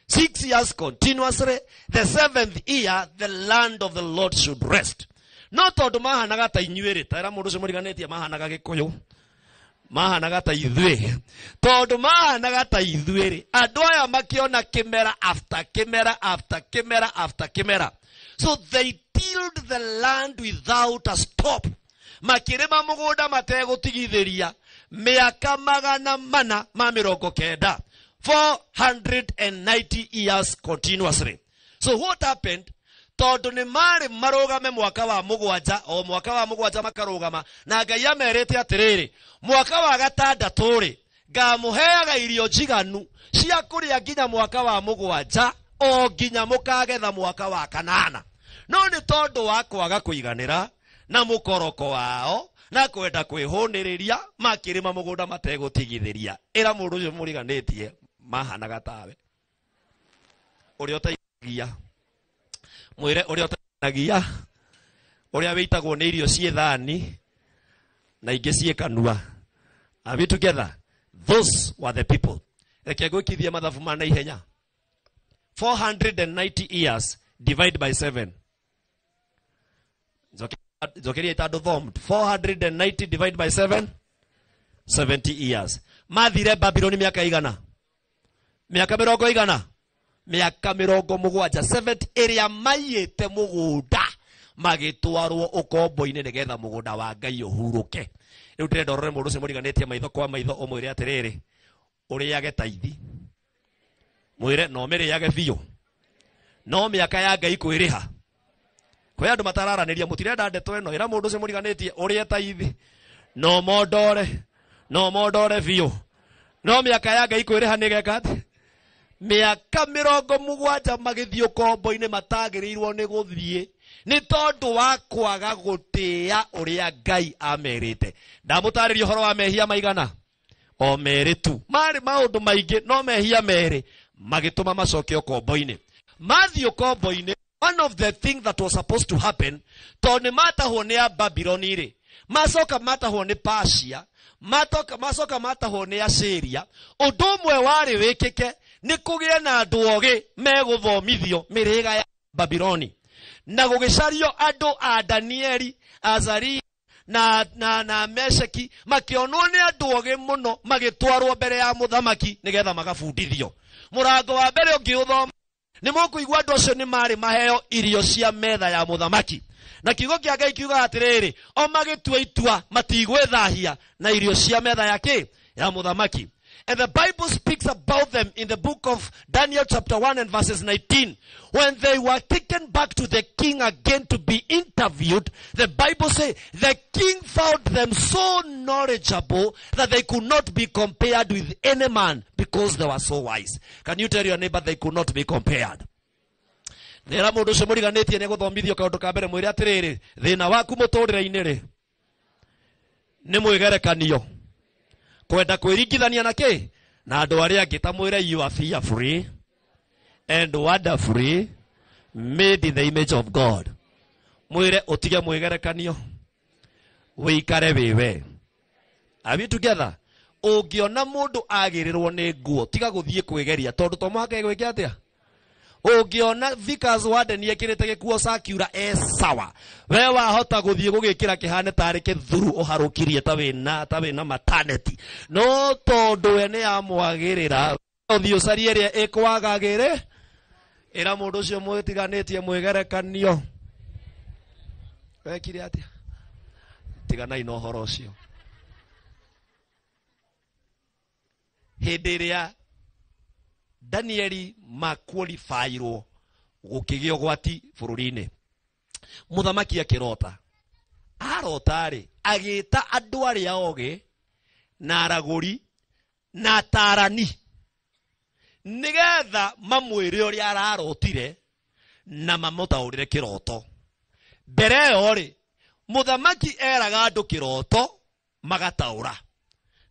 6 years continuously, the 7th year, the land of the Lord should rest. No tondũ mahanaga ta inyuĩ rĩ, ta ĩra mũndũ ũcio mũriganĩtie mahanaga Gĩkũyũ, mahanaga ta ithuĩ. Tondũ mahanaga ta ithuĩ rĩ, andũ aya makĩona kĩmera after kĩmera after kĩmera after kĩmera. So they tilled the land without a stop. Makĩrĩma mũgũnda mategũtigithĩria mĩaka 490, 490 years continuously. So what happened? Tondũ nĩ marĩ marũgame mwaka wa 7, o mwaka wa 7 makarũgama, na Ngai amerĩte atĩrĩrĩ, mwaka wa 6 rĩ, ngamũheaga irio njiganu cia kũrĩa nginya mwaka wa 7, o nginya mũkagetha mwaka wa 8. No nĩ tondũ wa kwaga kũiganĩra na mũkoroko wao na kwenda kwĩhũnĩrĩria, makĩrĩma mũgũnda mategũtigithĩria. Ĩra mũndũ ũcio mũriganĩtie mahanaga tawe ũrĩa ũtaiganagia, mwĩre ũrĩa ũtaiganagia, ũrĩa wĩitagwo nĩ irio ciĩ thani na ingĩ ciĩ kanua. Are we together? Those were the people. Reke ngwĩkithie mathabu ma naihenya. 490 years divide by 7. Njokeria itandũ thom. 490 divide by 7, 70 years. Mathire Babyloni mĩaka igana? Mĩaka mĩrongo igana? Mĩaka 70, 70 ĩrĩa maiyĩte mũgũnda magĩtwarwo ũkombo-inĩ nĩgetha mũgũnda wa Ngai ũhurũke. Rĩu ndĩrenda ũrore mũndũ ũcio mũriganĩtie maitho kwa maitho ũmwĩre atĩrĩrĩ, ũrĩage taithi, mwĩre no mĩrĩage biũ, no mĩaka ya Ngai kwĩrĩha. Kwĩ andũ matararanĩria, mũtirenda ndeto ĩno. Ĩra mũndũ ũcio mũriganĩtie ũrĩe taithi, no mondore, no mondore biũ, no mĩaka ya Ngai kwĩrĩha nĩgeka atĩ mĩaka 70 magĩthiĩ ũkombo-inĩ matagĩrĩirwo nĩ gũthiĩ nĩ tondũ wa kwaga gũtĩĩa ũrĩa Ngai amerite. Ndamũtarĩria ũhoro wa mehia maigana? O merĩ tu. Marĩ maũndũ maingĩ, no mehia merĩ magĩtũma macoke ũkombo-inĩ. Mathiĩ ũkombo-inĩ, one of the things that was supposed to happen, tondũ nĩ matahwo nĩ a Babyloni rĩ, macoka matahwo nĩ Persia, macoka matahwo nĩ Assyria, ũndũ ũmwe warĩ wĩkĩke nĩ kũgĩe na andũ ogĩ megũthomithio mĩrĩga ya Babyloni. Na gũgĩcario andũ a Danieli, Azaria na Mesheki, makĩonwo nĩ andũ ogĩ mũno, magĩtwarwo mbere ya mũthamaki nĩgetha magabundithio. Mũrango wa mbere ũngĩũthoma, nĩ mũkũigua andũ acio nĩ marĩ maheo irio cia metha ya mũthamaki. Na kiugo kĩa Ngai kiugaga atĩrĩrĩ, o magĩtua itua matigwĩthahia na irio cia metha ya kĩ? Ya mũthamaki. And the Bible speaks about them in the book of Daniel chapter 1 and verses 19. When they were taken back to the king again to be interviewed, the Bible says the king found them so knowledgeable that they could not be compared with any man because they were so wise. Can you tell your neighbor they could not be compared? Nera mundu ucio muriganitie ni guthomithio kaundu ka mbere mwire atiriri thina waku muturire-ini ri ni mwigerekanio kwenda kwiringithania na ki na andu aria angi ta mwire you are fearfully and wonderfully made in the image of God. Mwire utige mwigerekanio wikare wiwe. Are we together? Ungiona mundu agirirwo ni nguo tiga guthie kwigeria tondu to muhaka gwike atia. Ungiona Vickers Warden ekirite gikuo circular e sawa, we wahota guthie gugikira kihane tari kithuru uharukirie ta wina maternity, no tondu we ni amwagirira uthie ucarie iria ikwagagire. Ira mundu ucio mwitiganitie mwigerekanio wekire atia? Tiganai na uhoro ucio. Hindi iria Danieli makwalifairwo gukigio gwati bururi-ini, muthamaki akirota. Arota-ri agita andu aria ogi na araguri na atarani nigetha mamwire uria ararotire na mamutaurire kiroto. Mbere iyo ri muthamaki eraga andu kiroto magataura,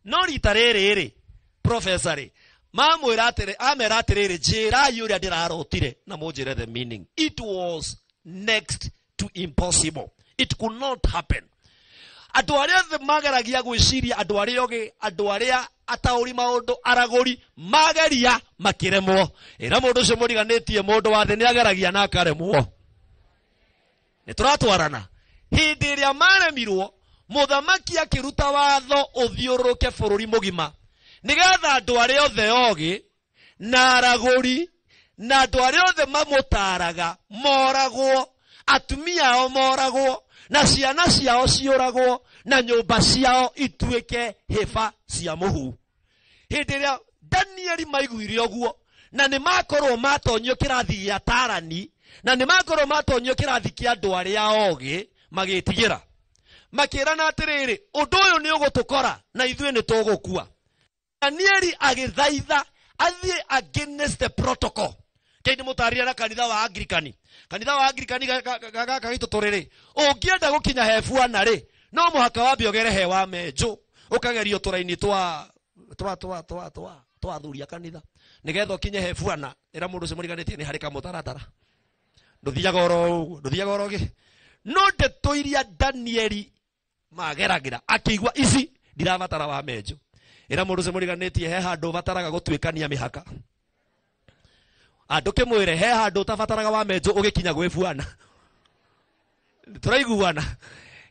no rita riri ri professor ri mamwira atiri amera atiriri njirai uria ndirarotire na munjire the meaning. It was next to impossible, it could not happen. Andu aria othe mageragia gwiciria, andu aria ogi, andu aria atauri maundu, araguri mageria makiremwo. Ira mundu ucio muriganitie mundu wa thi ni ageragia na akaremwo. Ni turatwarana. Hindi iria maremirwo, muthamaki akiruta watho uthiururuke bururi mugima nigetha andu aria othe ogi na araguri na andu aria othe mamutaraga moragwo, atumia ao moragwo na ciana ciao ciuragwo na nyumba ciao ituike hiba cia muhu. Hindi iria Danieli maiguire uguo na ni makorwo matonyio kirathi gia tarani na ni makorwo matonyio kirathi kia andu aria ogi, magitigira makirana atiriri undu uyu ni ugutukora na ithuĩ ni tugukua. Danieli agithaitha athie against the protocol. Kei mutaria na kanitha wa Anglikani. Kanitha wa Anglikani gaka gitu turiri ungienda gukinya he bwana ri no muhaka wambe ogere he wa menjo ukagerio turaini twa twa twa twa twa twa athuria kanitha nigetha ukinye he bwana. Ira mundu ucio muriganitie ni hari kamutaratara nduthiaga oro uguo nduthiaga oro gi no ndeto iria Danieli mageragira akigua ici ndirabatara wa menjo. Ira mundu ucio muriganitie he handu bataraga gutuikania mihaka. Andu kimwire he handu utabataraga wa menjo ugikinya gwi bwana. Turaiguana.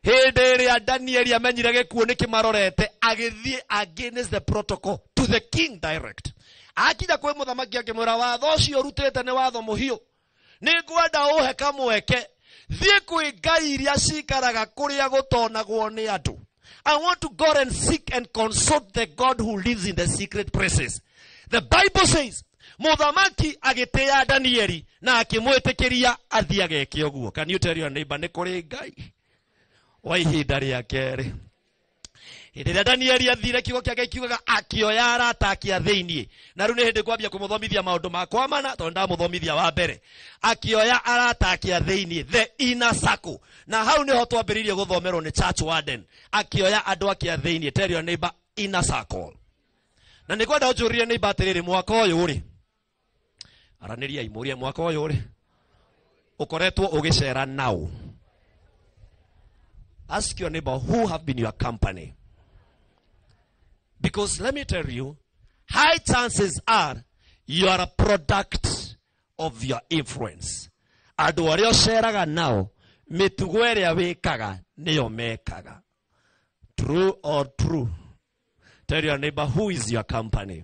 Hindi iria Danieli amenyire gikuo ni kimarorete agithie against the protocol to the king direct. Akinya kwi muthamaki akimwira watho ucio urutite ni watho muhiu, ni ngwenda uhe kamweke thie kwi ngai iria cikaraga kuria gutonagwo ni andu. I want to go and seek and consult the God who lives in the secret places. The Bible says, muthamaki agitia Danieli na akimwitikiria athie ageke uguo. Can you tell your neighbor ni kuri ngai wa ihinda ria keri? Hindi ria Danieli athire kiugo kia Ngai kiugaga akioya arata ake a thiini, na riu ni hindi kwambia kumuthomithia maundu makwa mana tondu ndamuthomithia wa mbere. Akioya arata ake a thiini, the inner circle, na hau niho twambiririe guthomerwo ni church warden. Akioya andu ake a thiini. Tell your neighbor inner circle. Na ni kwenda unjurie neighbor atiriri mwaka uyu ri araniria imurie mwaka uyu ri ukoretwo ugicera nau. Ask your neighbor who have been your company. Because let me tell you, high chances are you are a product of your influence. Andu aria uceraga nao mitugo iria wikaga niyo mekaga. True or true? Tell your neighbor who is your company.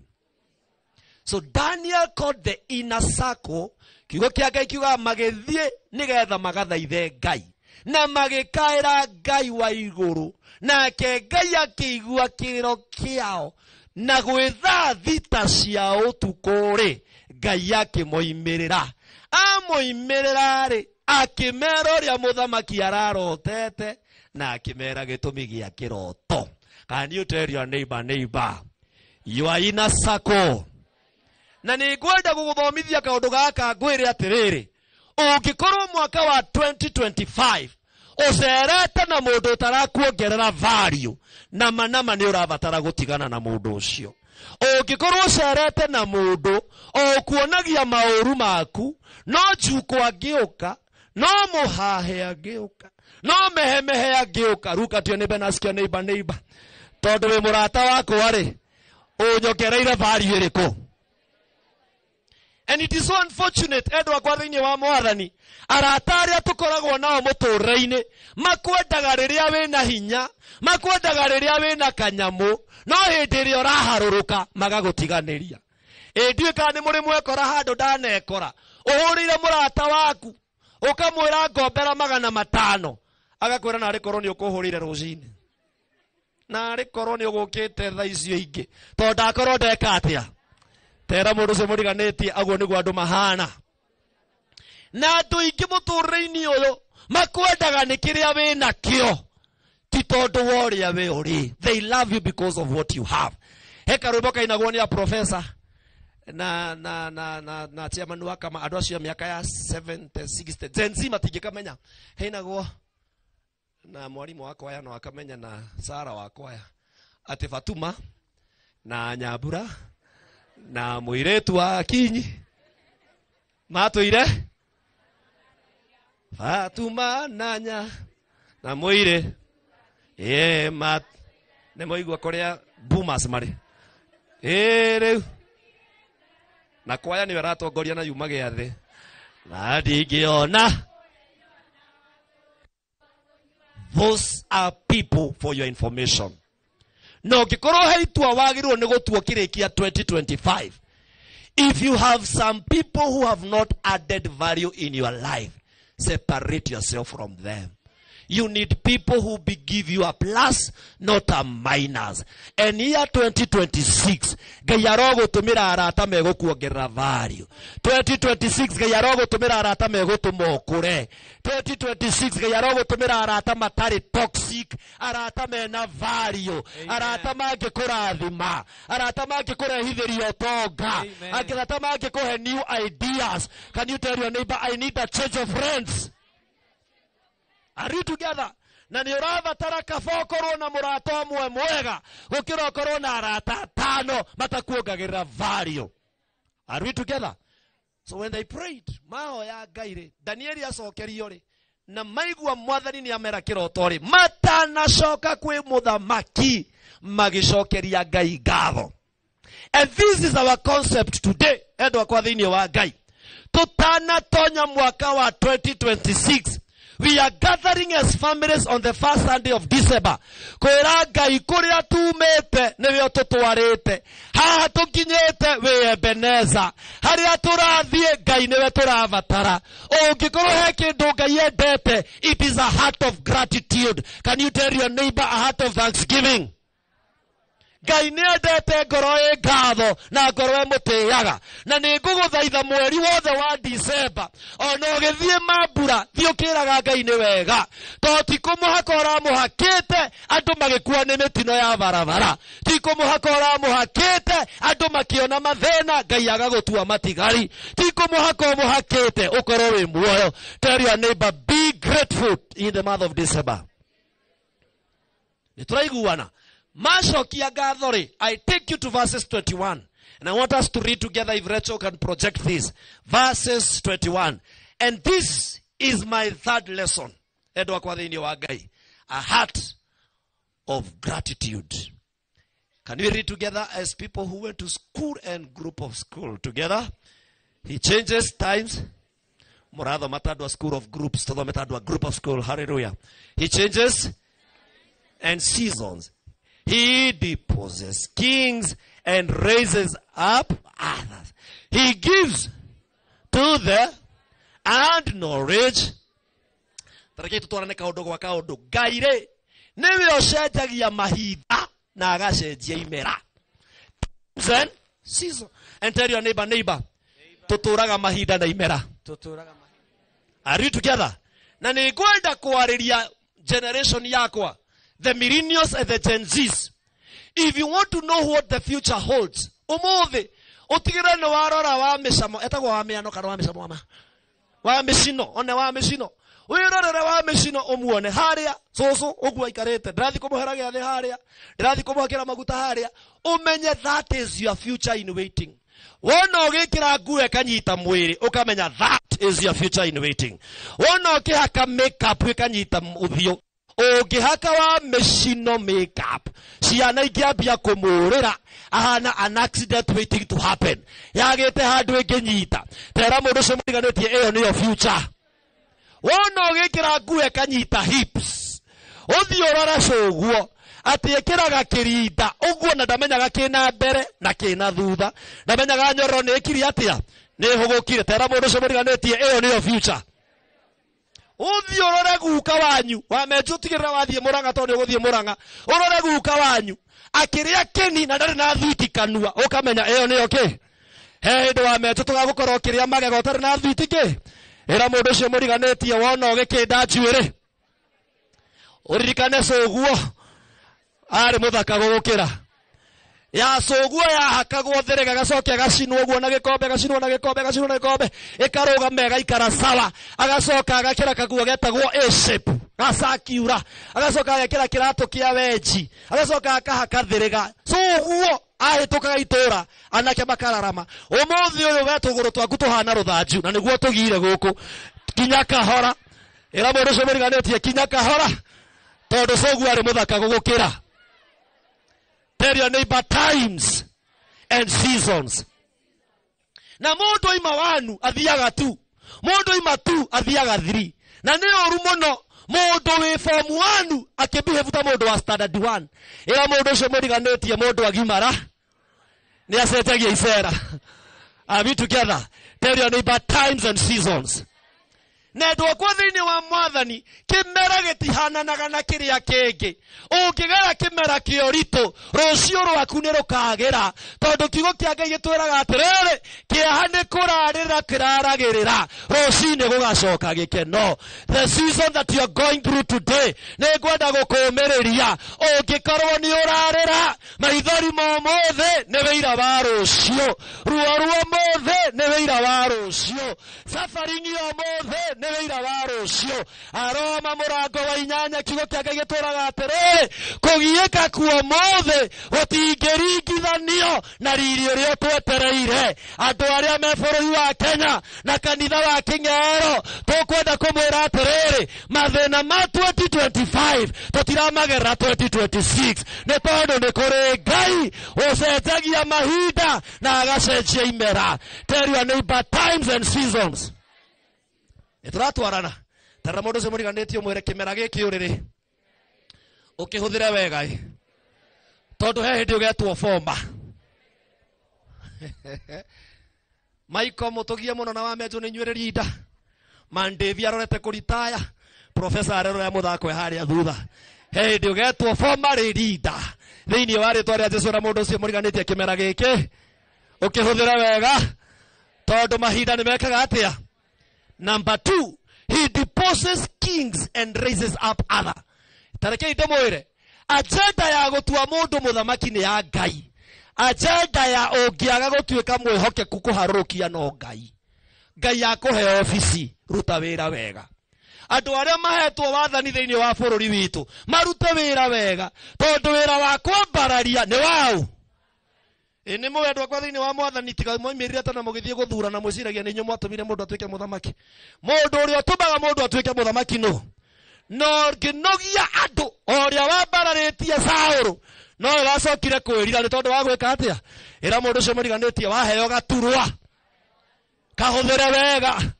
So Daniel called the inner circle. Kiugo kia Ngai kiugaga magithie nigetha magathaithe Ngai na magikaira Ngai wa iguru, nake Ngai akĩigua kĩrĩro kĩao na gwĩ thaa thita cia ũtukũ rĩ Ngai akĩmoimĩrĩra. Amoimĩrĩra rĩ akĩmera ũrĩa mũthamaki ararotete na akĩmera gĩtũmi gĩa kĩroto. Can you tell your neighbor, neighbor, you are in a circle? Na nĩ ngwenda gũgũthomithia kaũndũ gaka ngwĩre atĩrĩrĩ, Ũngĩkorwo mwaka wa 2025 ũcerete na mũndũ ũtarakuongerera value, nama nama nĩ ũrabatara gũtigana na mũndũ ũcio. Ũngĩkorwo ũcerete na mũndũ o ũkuonagia maũru maku, no njuko angĩũka, no mũhahe angĩũka, no mehemehe angĩũka, rukatio nĩ benasikia neighbor neighbor, tondũ wĩ mũrata wakwa rĩ, ũnyongereire value ĩrĩkũ? And it is so unfortunate, endwa akwa thĩinĩ wa mwathani, arata arĩa tũkoragwo nao mũtũrĩre-inĩ makwendaga rĩrĩa wĩna hinya, makwendaga rĩrĩa wĩna kanyamũ, no hĩndĩ ĩrĩa ũraharũrũka magagũtiganĩria. Ĩ ndiũĩ kana nĩ mũrĩ mwekora handũ ndanekora, ũhũrĩire mũrata waku ũkamwĩra ngombera 500, agakwĩra narĩ korwo nĩ ũkũhũrĩire rũcinĩ, narĩ korwo nĩ ũgũkĩte thaa icio ingĩ, tondũ ndakorwo ndeka atĩa. Tera mũndũ ũcio mũriganĩtie, aguo nĩguo andũ mahana. Na andũ aingĩ mũtũrĩre-inĩ ũyũ makwendaga nĩ kĩrĩa wĩnakĩo, ti tondũ wa ũrĩa we ũrĩ. They love you because of what you have. He karwĩmbo kainagwo nĩ a professor na na na na na chairman wa kama andũ acio a mĩaka ya 70, 60, Gen Z matingĩkamenya. Kainagwo na mwarimũ wa kwaya no akamenya, na Sara wa kwaya, atĩ Fatuma na Nyambura na mũirĩtu wa Kinyi matũire Fatuma na nya na mũirĩ ĩ mat nĩ moigua kũrĩa boomers marĩ ĩ rĩu na kwaya nĩyo ĩratongoria na yuma gĩathĩ na ndingĩona. Those are people for your information. Na ũngĩkorwo he itua wagĩrĩirwo nĩ gũtua kĩrĩkia 2025, if you have some people who have not added value in your life, separate yourself from them. You need people who give you a plus, not a minus. And year 2026, Ngai arogũtũmĩra arata megũkuongerera value. 2026, Ngai arogũtũmĩra arata megũtũma ũkũre. 2026, Ngai arogũtũmĩra arata matarĩ toxic, arata mena value, arata mangĩkũrathima, arata mangĩkũrehithĩria ũtonga, arata mangĩkũhe new ideas. Can you tell your neighbor, I need a change of friends? Are you together? Na nĩ ũrabatara kaba ũkorwo na mũrata ũmwe mwega gũkĩra ũkorwo na arata atano matakuongagĩrĩra value. Are we together? So when they prayed, mahoya Ngai rĩ, Danieli acokerio rĩ, na maigua mwathani nĩ amera kĩroto rĩ, matanacoka kwĩ mũthamaki magĩcokeria Ngai ngatho. And this is our concept today, endwa akwa thĩinĩ wa Ngai. Tũtanatonya mwaka wa 2026, we are gathering as families on the first Sunday of December. Kwĩra Ngai kũrĩa tumĩte nĩwe ũtũtwarĩte, haha tũkinyĩte wĩ Ebeneza, harĩa tũrathiĩ Ngai nĩwe tũrabatara. Ũngĩkorwo he kĩndũ Ngai endete, it is a heart of gratitude. Can you tell your neighbor, a heart of thanksgiving? Ngai nĩ endete ngoro ĩ ngatho na ngoro ĩmũtĩaga. Na nĩ ngũgũthaitha mweri wothe wa December, ona ũgĩthiĩ mambura, thiĩ ũkĩraga Ngai nĩ wega, tondũ ti kũmũhaka ũramũhakĩte andũ magĩkua nĩ mĩtino ya barabara, ti kũmũhaka ũramũhakĩte andũ makĩona mathĩna Ngai agagũtua matigari, ti kũmũhaka ũmũhakĩte ũkorwo wĩ muoyo. Tell your neighbor, be grateful in the month of December. Nĩ tũraiguana? Macokia ngatho rĩ, I take you to verses 21. And I want us to read together if Rachel can project this. Verses 21. And this is my third lesson. Endwa kwa thĩinĩ wa Ngai. A heart of gratitude. Can we read together as people who went to school and group of school together? He changes times. Mũrathoma ta andũ a school of groups, tũthome ta andũ a group of school. Hallelujah. He changes and seasons. He deposes kings and raises up others. He gives to the and knowledge. Tareke tutwarane kaũndũ gwa kaũndũ. Ngai rĩ, nĩwe ũcenjagia mahinda na agacenjia imera. Then season. And tell your neighbor, neighbor, tũtũraga mahinda na imera. Tũtũraga mahinda. Are you together? Na nĩ ngwenda kwarĩria generation yakwa, the millennials and the Gen Zs. If you want to know what the future holds, ũmũthĩ ũtigĩrĩre nĩ warora wa mĩcamo, etagwo wa mĩano kana wa mĩcamo wa ma? Wa mĩcino, one wa mĩcino. Wĩrorere wa mĩcino ũmuone harĩa cũcũ ũguo aikarĩte. Ndĩrathiĩ kũmũhera gĩathĩ harĩa. Ndĩrathiĩ kũmũhakĩra maguta harĩa. Ũmenye that is your future in waiting. Wona ũgĩkĩra nguo ĩkanyita mwĩrĩ, ũkamenya that is your future in waiting. Wona ũkĩhaka makeup ĩkanyita ũthiũ, ũngĩhaka wa mĩcino makeup, ciana ingĩambia kũmũrĩra ahana an accident waiting to happen. Yagĩte handũ ĩngĩnyita. Tera mũndũ ũcio mũriganĩtie ĩyo nĩyo future. Wona ũgĩkĩra nguo ĩkanyita hips, ũthiĩ ũrore cũguo atĩ ĩkĩraga kĩrinda ũguo na ndamenyaga kĩna mbere na kĩna thutha, ndamenyaga nyororo nĩ ĩkiri atĩa, nĩ ĩhũgũkire. Tera mũndũ ũcio mũriganĩtie ĩyo nĩyo future. Ũthiĩ ũrore guka wanyu wamenju, tigĩrĩra wathiĩ Mũrang'a tondũ nĩ ũgũthiĩ Mũrang'a, ũrore guka wanyu akĩrĩa kĩni na ndarĩ na thwiti kanua, ũkamenya ĩyo nĩyo kĩ. He hĩndĩ wamenju tũgagũkorwo ũkĩrĩa magego ũtarĩ na thwiti kĩ. Ĩra mũndũ ũcio mũriganĩtie wona ũgĩkĩnda njuĩrĩ, ũririkane cũguo arĩ mũthaka gũgũkĩra. Ya cũguo yahakagwo therega gacoke gacinwo ũguo na gĩkombe, gacinwo na gĩkombe, gacinwo na gĩkombe, ĩkarũgama ĩgaikara sawa, agacoka agakĩra kaguo getagwo A-shape gacakiura, agacoka agekĩra kĩratũ kĩa wenji, agacoka akahaka thĩrĩga. Cũguo ahĩtũkaga itũra anake makararama. Ũmũthĩ ũyũ we tũgũrũ twaku tũhana rũthanju na nĩguo tũgire gũkũ kinya kahora. Ĩra mũndũ ũcio mũriganĩtie kinya kahora, tondũ cũguo arĩ mũthaka gũgũkĩra. Tell your neighbor times and seasons. Na mũndũ oima 1 athiaga 2, mũndũ oima 2 athiaga 3. Na nĩ ũru mũno mũndũ wĩ form 1 akĩbehave ta mũndũ wa standard 1. Ĩra mũndũ ũcio mũriganĩtie mũndũ agimara nĩ acenjagia icera. Are we together? Tell your neighbor times and seasons. Na andũ akwa thĩinĩ wa mwathani, kĩmera gĩtihananaga na kĩrĩa kĩngĩ. Ũngĩgera kĩmera kĩa ũritũ, rũciũ rwaku nĩ rũkagĩra, tondũ kiugo kĩa Ngai gĩtwĩraga atĩrĩrĩ, kĩeha nĩ kũrarĩra kĩraragĩrĩra, rũcinĩ gũgacoka gĩkeno. The season that you are going through today, nĩ ngwenda gũkũũmĩrĩria, ũngĩkorwo nĩ ũrarĩra, maithori ma ũmũthĩ nĩ wĩira wa rũciũ, ruo rwa ũmũthĩ nĩ wĩira wa rũciũ, suffering ya ũmũthĩ nĩ wĩira wa rũciũ. Aroma mũrango wa 8 kiugo kĩa Ngai gĩtwĩraga atĩrĩrĩ, kũgiĩka kuo ũmũthĩ gũtingĩringithanio na riri ũrĩa twetereire. Andũ arĩa me bũrũri wa Kenya na kanitha wa Kĩng'ero, tũkwenda kũmwĩra atĩrĩrĩ, mathĩna ma 2025 tũtiramagerera 2026, nĩ tondũ nĩ kũrĩ Ngai ũcenjagia mahinda na agacenjia imera. Tell your neighbor times and seasons. Nĩ tũratwarana. Tara mũndũ ũcio mũriganĩtie ũmwĩre kĩmera gĩkĩ ũrĩrĩ ũkĩhũthĩre wega ĩ, tondũ he hĩndĩ ũgetwo bomba. Michael mũtũgie mũno na wamenjũ nĩ inyuĩ rĩrinda. Mandevi arorete kũritaya, professor arerora mũthako e harĩa thutha. He hĩndĩ ũgetwo bomba rĩrinda. Thĩinĩ wa rĩtwa rĩa Jesũ, na mũndũ ũcio mũriganĩtie kĩmera gĩkĩ ũkĩhũthĩre wega, tondũ mahinda nĩ mekaga atĩa. Number 2, he deposes kings and raises up other. Tarekei ndĩmwĩre, agenda ya gũtua mũndũ mũthamaki nĩ ya Ngai. Agenda ya ũngĩaga gũtuĩka mwĩhokeku kũharũrũkia no Ngai. Ngai akũhe obici, ruta wĩra wega. Andũ arĩa mahetwo wathani thĩinĩ wa bũrũri witũ marute wĩra wega, tondũ wĩra wa kwambararia nĩ waũ. Ĩ nĩ mũĩ andũ akwa thĩinĩ wa mwathani, tiga mwoimĩrire tene mũgĩthiĩ gũthurana mwĩciragia nĩ inyuĩ mwatũmire mũndũ atuĩke mũthamaki. Mũndũ ũrĩa ũtũmaga mũndũ atuĩke mũthamaki nũ? No ngĩnogia andũ o ũrĩa wambararĩtie Saũlũ, no we wacokire kwĩrira nĩ tondũ wa gwĩka atĩa? Ĩra mũndũ ũcio mũriganĩtie waheo gaturwa, kahũthĩre wega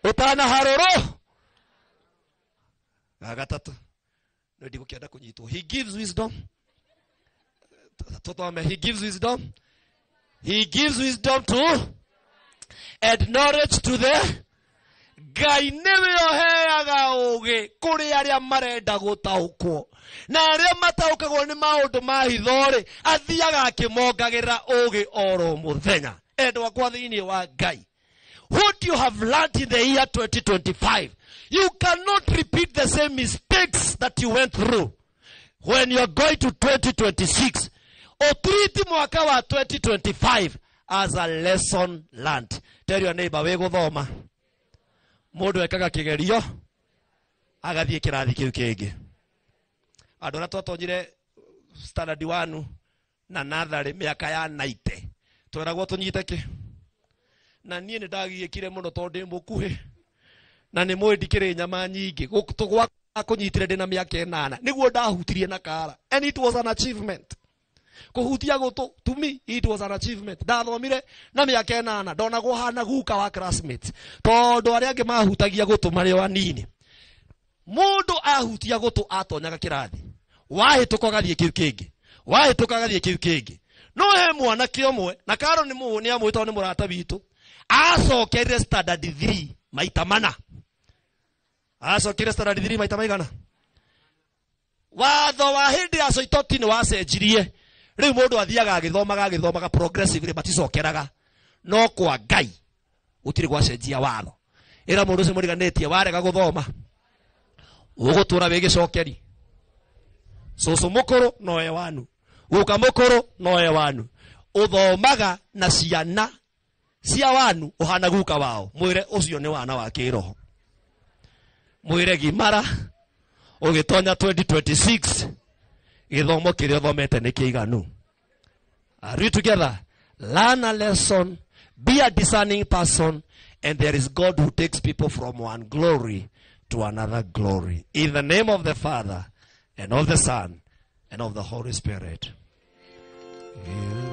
ũtanaharũrwo. Ga gatatũ, nĩ ndigũkĩenda kũnyitwo. He gives wisdom. Tũthome. He gives wisdom. He gives wisdom to and knowledge to the Ngai nĩwe ũheaga ũũgĩ kũrĩ arĩa marenda gũtaũkwo, na arĩa mataũkagwo nĩ maũndũ ma hitho-rĩ, athiaga akĩmongagĩrĩra ũũgĩ oro mũthenya. Endwa akwa thĩinĩ wa Ngai, what you have learned in the year 2025, you cannot repeat the same mistakes that you went through when you are going to 2026. Ũtiriti mwaka wa 2025 as a lesson learned. Tell your neighbor, wĩ gũthoma. Mundu ekaga kigerio agathie kirathi kiu kingi. Andu aria twatonyire standard 1 na nathari miaka ya 90 tweragwo tunyite ki na nie ni ndagiikire muno tondu ndi mukuhi na ni mwi ndikiri nyama nyingi gutugwa kunyitire ndina miaka 8 niguo ndahutirie na kara, and it was an achievement. Kuhutia gutu to me it was an achievement. Ndathomire na miaka 8 ndonagwo hana guka wa classmates tondu aria angi mahutagia gutu mari o anini. Mundu ahutia gutu atonyaga kirathi, wahituka gathie kiu kingi, wahituka gathie kiu kingi. No he mwanake umwe na karo ni mu ni amwitwo ni murata witu acokerire standard 3 maita mana. Acokerire standard 3 maita maigana. Watho wa hindi ya Saitoti ni wacenjirie. Riu mundu athiaga agithomaga agithomaga progressively maticokeraga. No kwa Ngai gutiri gwacenjia watho. Ira mundu ucio muriganitie warega guthoma ugutura wi gicokeri. Cucu mukuru no e wanu, guka mukuru no e wanu. Uthomaga na ciana cia wanu uhana guka wao. Mwire ucio ni wana wa kiroho. Mwire gimara ugitonya 2026 githomo kiria uthomete ni kiiganu. Are we together? Learn a lesson, be a discerning person, and there is God who takes people from one glory to another glory. In the name of the Father, and of the Son, and of the Holy Spirit. Yeah.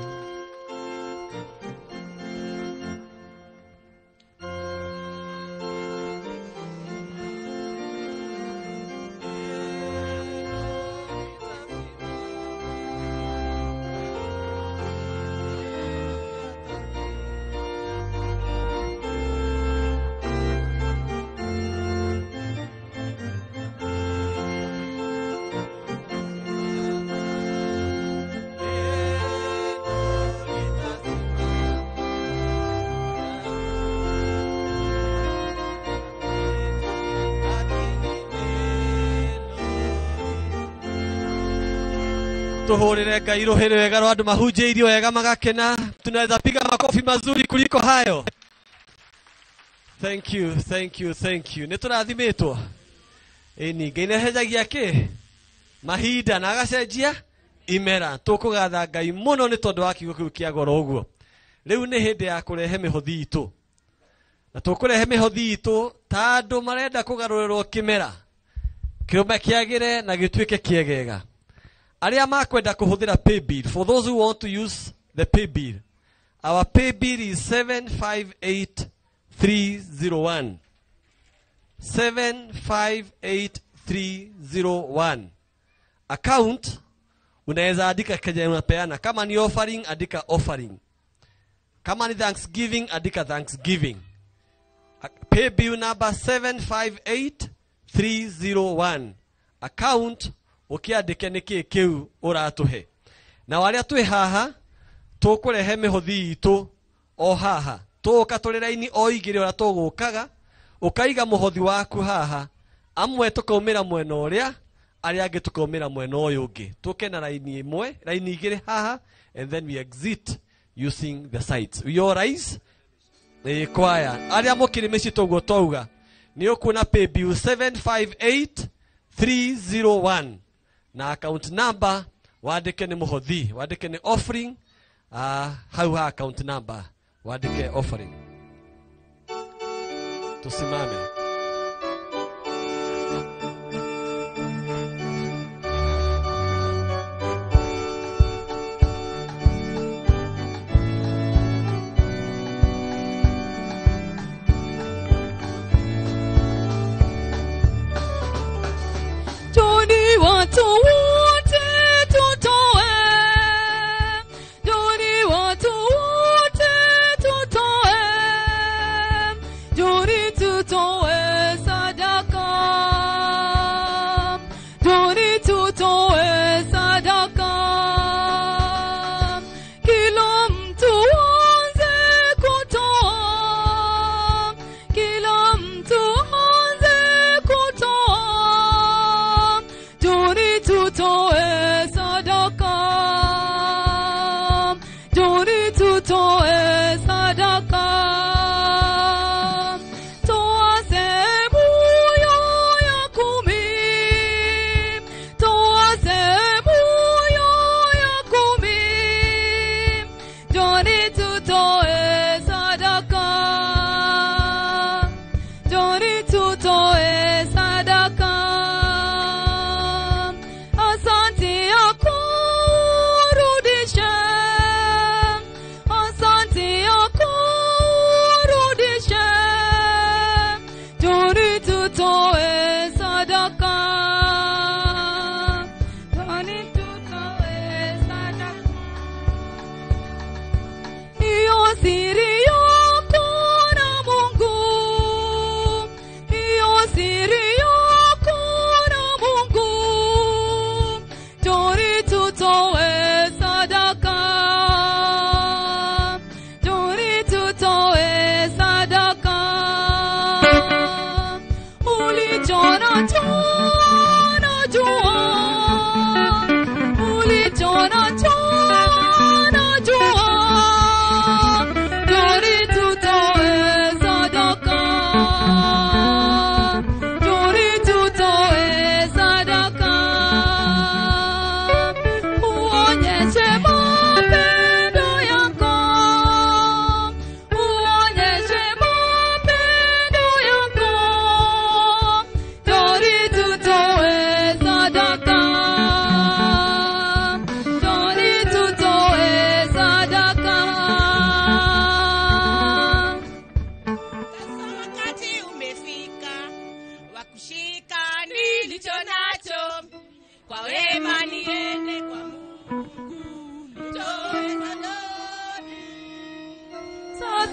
Tuhurire Ngai ruhire wega rwa andu mahunjĩirio wega magakena. Tunaweza piga makofi mazuri kuliko hayo. Thank you, thank you, thank you. Nĩ tũrathimĩtwo. Ĩni Ngai nĩacenjagia kĩ mahinda na agacenjia imera. Tũkũgatha Ngai mũno nĩ tondũ wa kiugo kĩu kĩa goro ũguo. Rĩu nĩ hĩndĩ ya kũrehe mĩhothi itũ, na tũkũrehe mĩhothi itũ ta andũ marenda kũgarũrĩrwo kĩmera kĩrũme kĩagĩre na gĩtuĩke kĩegega. Aria makwenda kuhuthira pay bill, for those who want to use the pay bill, our pay bill is 758301. 758301. Account unaweza andika kenye unapeana. Kama ni offering, andika offering. Kama ni thanksgiving, andika thanksgiving. Pay bill number 758301. Account ukiandike niki kiu uratuhe. Na waria twi haha tukurehe mihothi itu o haha. Tuka turi raini o igiri uria tugukaga, ukaiga muhothi waku haha. Amwe tukaumira mwena uria, aria angi tukaumira mwena uyu ungi. Tuke na raini imwe, raini igiri haha, and then we exit using the sides. We all rise. Ni kwaya. Aria mukiri mici tuguo twauga. Ni ukuona pay bill 758301. Na account number wandike ni muhothi, wandike ni offering. Hau ha account number wandike offering. Tusimame. Joni watu wote tutoe, Joni watu wote tutoe, Joni tutoe sadaka, Joni tutoe sadaka, kila mtu aanze kutoa, kila mtu aanze kutoa, Joni tutoe sadaka, Joni tutoe sadaka, toa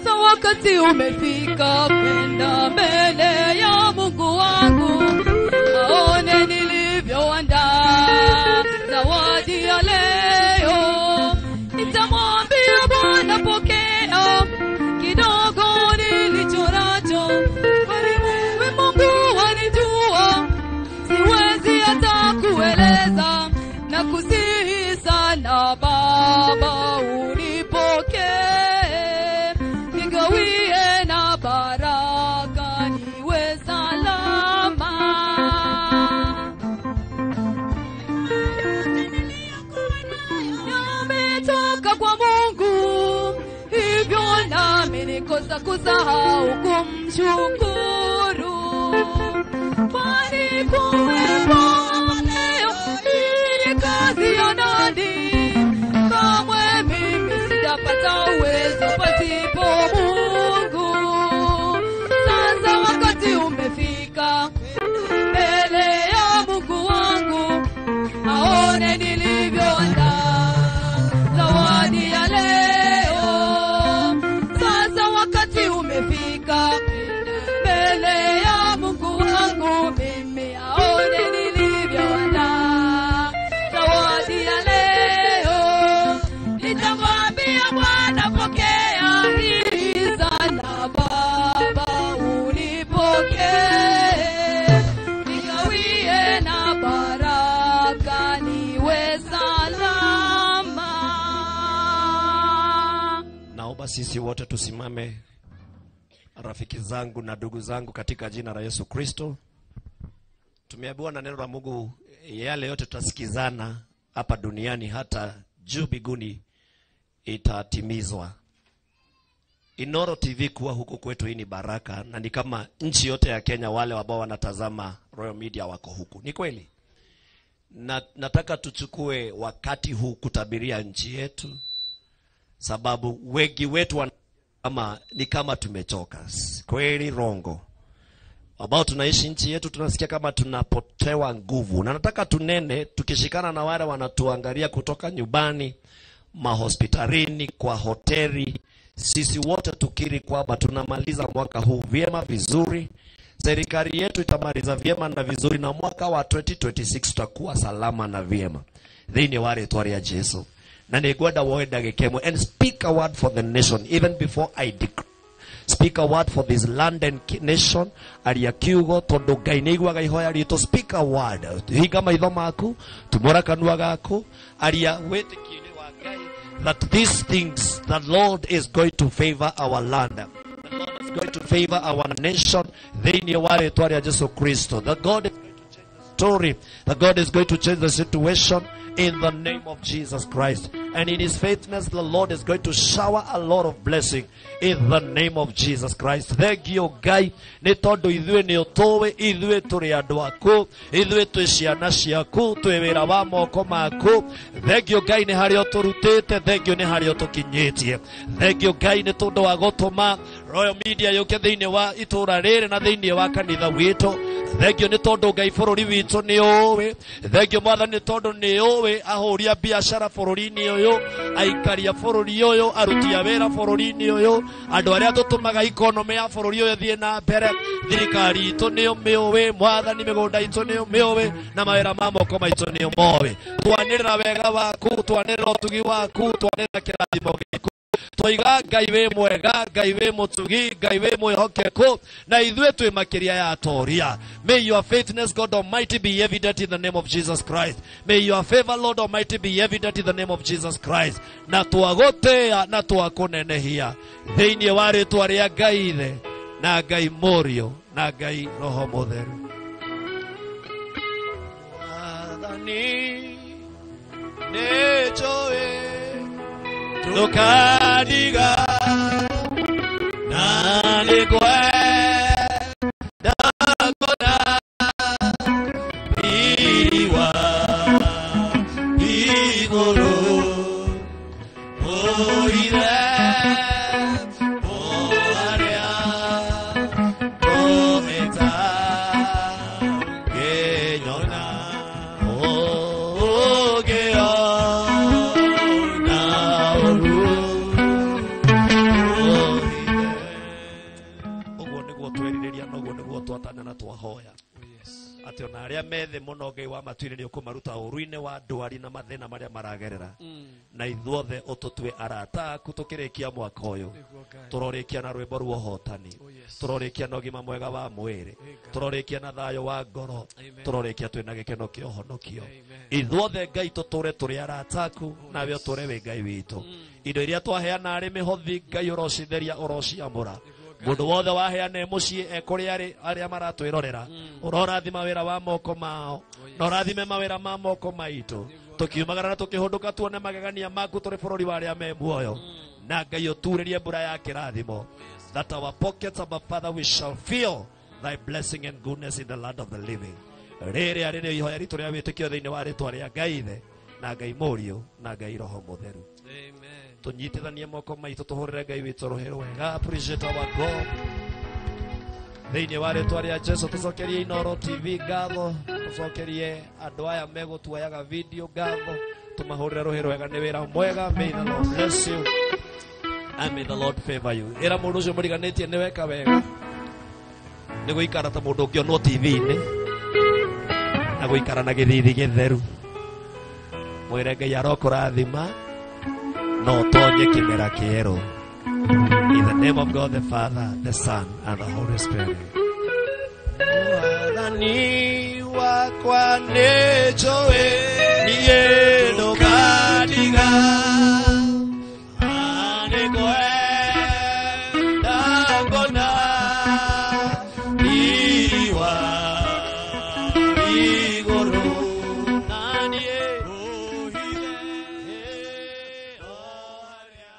Sasa wakati umefika kwenda mbele ya Mungu wangu, aone nilivyoandaa zawadi ya leo. Nitamwambia Bwana, pokea kidogo nilichonacho, kwani wewe Mungu wanijua, siwezi hata kueleza. Nakusihi sana Baba, unipokee, nigawie na baraka, niwe salama. Yametoka kwa Mungu, hivyo nami nikosa kusahau kumshukuru, kwani kuwepo leo hii ni kazi ya nani? Kamwe mimi sijapata uwezo pasipo Mungu. Sasa wakati umefika mbele ya Mungu wangu, aone nilivyoandaa zawadi ya leo. Sasa wakati umefika mbele ya Mungu wangu, mimi aone nilivyoandaa zawadi ya leo. Nitamwambia Bwana, pokea hii sana Baba, unipokee, nigawie na baraka, niwe salama. Naomba sisi wote tusimame, rafiki zangu na ndugu zangu, katika jina la Yesu Kristo. Tumeambiwa na neno la Mungu, yale yote tutasikizana hapa duniani, hata juu mbinguni itatimizwa. Inoro TV kuwa huku kwetu, hii ni baraka, na ni kama nchi yote ya Kenya, wale ambao wanatazama Royal Media wako huku. Ni kweli. Na nataka tuchukue wakati huu kutabiria nchi yetu, sababu wengi wetu kama ni kama tumechoka. Kweli rongo, ambao tunaishi nchi yetu tunasikia kama tunapotewa nguvu, na nataka tunene tukishikana na wale wanatuangalia kutoka nyumbani, mahospitalini, kwa hoteli, sisi wote tukiri kwamba tunamaliza mwaka huu vyema vizuri, serikali yetu itamaliza vyema na vizuri, na mwaka wa 2026 tutakuwa salama na vyema thĩinĩ wa rĩtwa rĩa Jesu. Na nĩngwenda woe ndagĩka ĩmwe and speak a word for the nation even before I declare. Speak a word for this land and nation. Aria kiugo tondu Ngai nĩ aiguaga ihoya ritũ. Speak a word. Hinga maitho maku, tumũra kanua gaku, aria wĩtĩkio-inĩ wa Ngai that these things, the Lord is going to favor our land. The Lord is going to favor our nation thĩinĩ wa rĩtwa rĩa Jesu Kristo. The God is going to change the story. The God is going to change the situation in the name of Jesus Christ. And in his faithfulness, the Lord is going to shower a lot of blessing in the name of Jesus Christ. Thank you, Ngai, nĩ tondũ ithuĩ nĩ ũtũĩ, ithuĩ tũrĩ andũ aku, ithuĩ twĩ ciana ciaku, twĩ wĩra wa moko maku. Thank you, Ngai, nĩ harĩa ũtũrutĩte. Thank you, nĩ harĩa ũtũkinyĩtie. Thank you, Ngai, nĩ tondũ wa gũtũma Royal Media yũke thĩinĩ wa itũũra rĩrĩ na thĩinĩ wa kanitha witũ. Thank you nĩ tondũ Ngai bũrũri witũ nĩ ũĩ. Thank you Mwathani nĩ tondũ nĩ ũĩ ahũri a biacara bũrũri-inĩ ũyũ, aikari a bũrũri ũyũ, aruti a wĩra bũrũri-inĩ ũyũ, andũ arĩa tũtũmaga ikonomĩ ya bũrũri ũyũ ĩthiĩ na mbere. Thirikari itũ nĩ ũmĩũĩ, Mwathani mĩgũnda itũ nĩ ũmĩũĩ, na mawĩra ma moko maitũ nĩ ũmoĩ. Twanĩrĩra wega waku, twanĩrĩra ũtugi waku, twanĩrĩra kĩrathimo gĩaku. Twaiga Ngai wĩ mwega, Ngai wĩ mũtugi, Ngai wĩ mwĩhokeku, na ithuĩ twĩ makĩria ya atoria. May your faithfulness, God Almighty, be evident in the name of Jesus Christ. May your favor, Lord Almighty, be evident in the name of Jesus Christ. Na twagũtĩĩa na twakũnenehia thĩinĩ wa rĩtwa rĩa Ngai Ithe na Ngai Mũriũ na Ngai Roho Mũtheru. Mwathani nĩnjũĩ ndũkandiga na nĩngwenda kuona riri wa igũrũ ũire ũrĩa ũhĩta ngĩnyona ũngĩona ũru. Twahoya atĩ ona arĩa methĩ mũno Ngai wa matu-inĩ nĩ ũkũmaruta ũru-inĩ wa ndwari na mathĩna marĩa maragerera, na ithuothe ũtũtue arata aku tũkĩrĩkia mwaka ũyũ. Tũrorĩkia na rwĩmbo rwa ũhotani, tũrorĩkia na ũgima mwega wa mwĩrĩ, tũrorĩkia na thayũ wa ngoro, tũrorĩkia twĩna gĩkeno kĩa ũhonokio. Ithuothe Ngai tũtũre tũrĩ arata aku, nawe ũtũre wĩ Ngai witũ. Indo iria twaheana arĩ mĩhothi, Ngai ũrocitheria, ũrociamũra. Mũndũ wothe waheana mũciĩ ekũrĩa arĩ, arĩa maratwĩrorera, ũrorathima wĩra wa moko mao na ũrathime mawĩra ma moko maitũ, tũkiumagara na tũkĩhũndũka tuone magegania maku tũrĩ bũrũri wa arĩa me muoyo. Na Ngai ũturĩrie mbura ya kĩrathimo, that our pockets, our Father, we shall feel thy blessing and goodness in the land of the living. Rĩrĩa rĩrĩ ihoya ritũ rĩa wĩtĩkio thĩinĩ wa rĩtwa rĩa Ngai Ithe na Ngai Mũriũ na Ngai Roho Mũtheru. Tũnyitithanie moko maitũ, tũhũrĩre Ngai witũ rũhĩ rwega. Appreciate our God. Thĩinĩ wa rĩtwa rĩa Jesu, tũcokerie Inoro TV ngatho, tũcokerie andũ aya megũtuoyaga video ngatho, tũmahũrĩre rũhĩ rwega nĩ wĩra mwega. May the Lord bless you and may the Lord favor you. Ĩra mũndũ ũcio mũriganĩtie nĩ weka wega nĩ gũikara ta mũndũ ũngĩonwo TV-inĩ na gũikara na gĩthithi gĩtheru. Mwĩre Ngai arokũrathima no ũtonye kĩmera kĩerũ. In the name of God the Father, the Son, and the Holy Spirit. Mwathani wakwa nĩ njũĩ niĩ ndũkandiga, nĩngwenda ngona riiri wa igũrũ, na niĩ ũhithe o harĩa.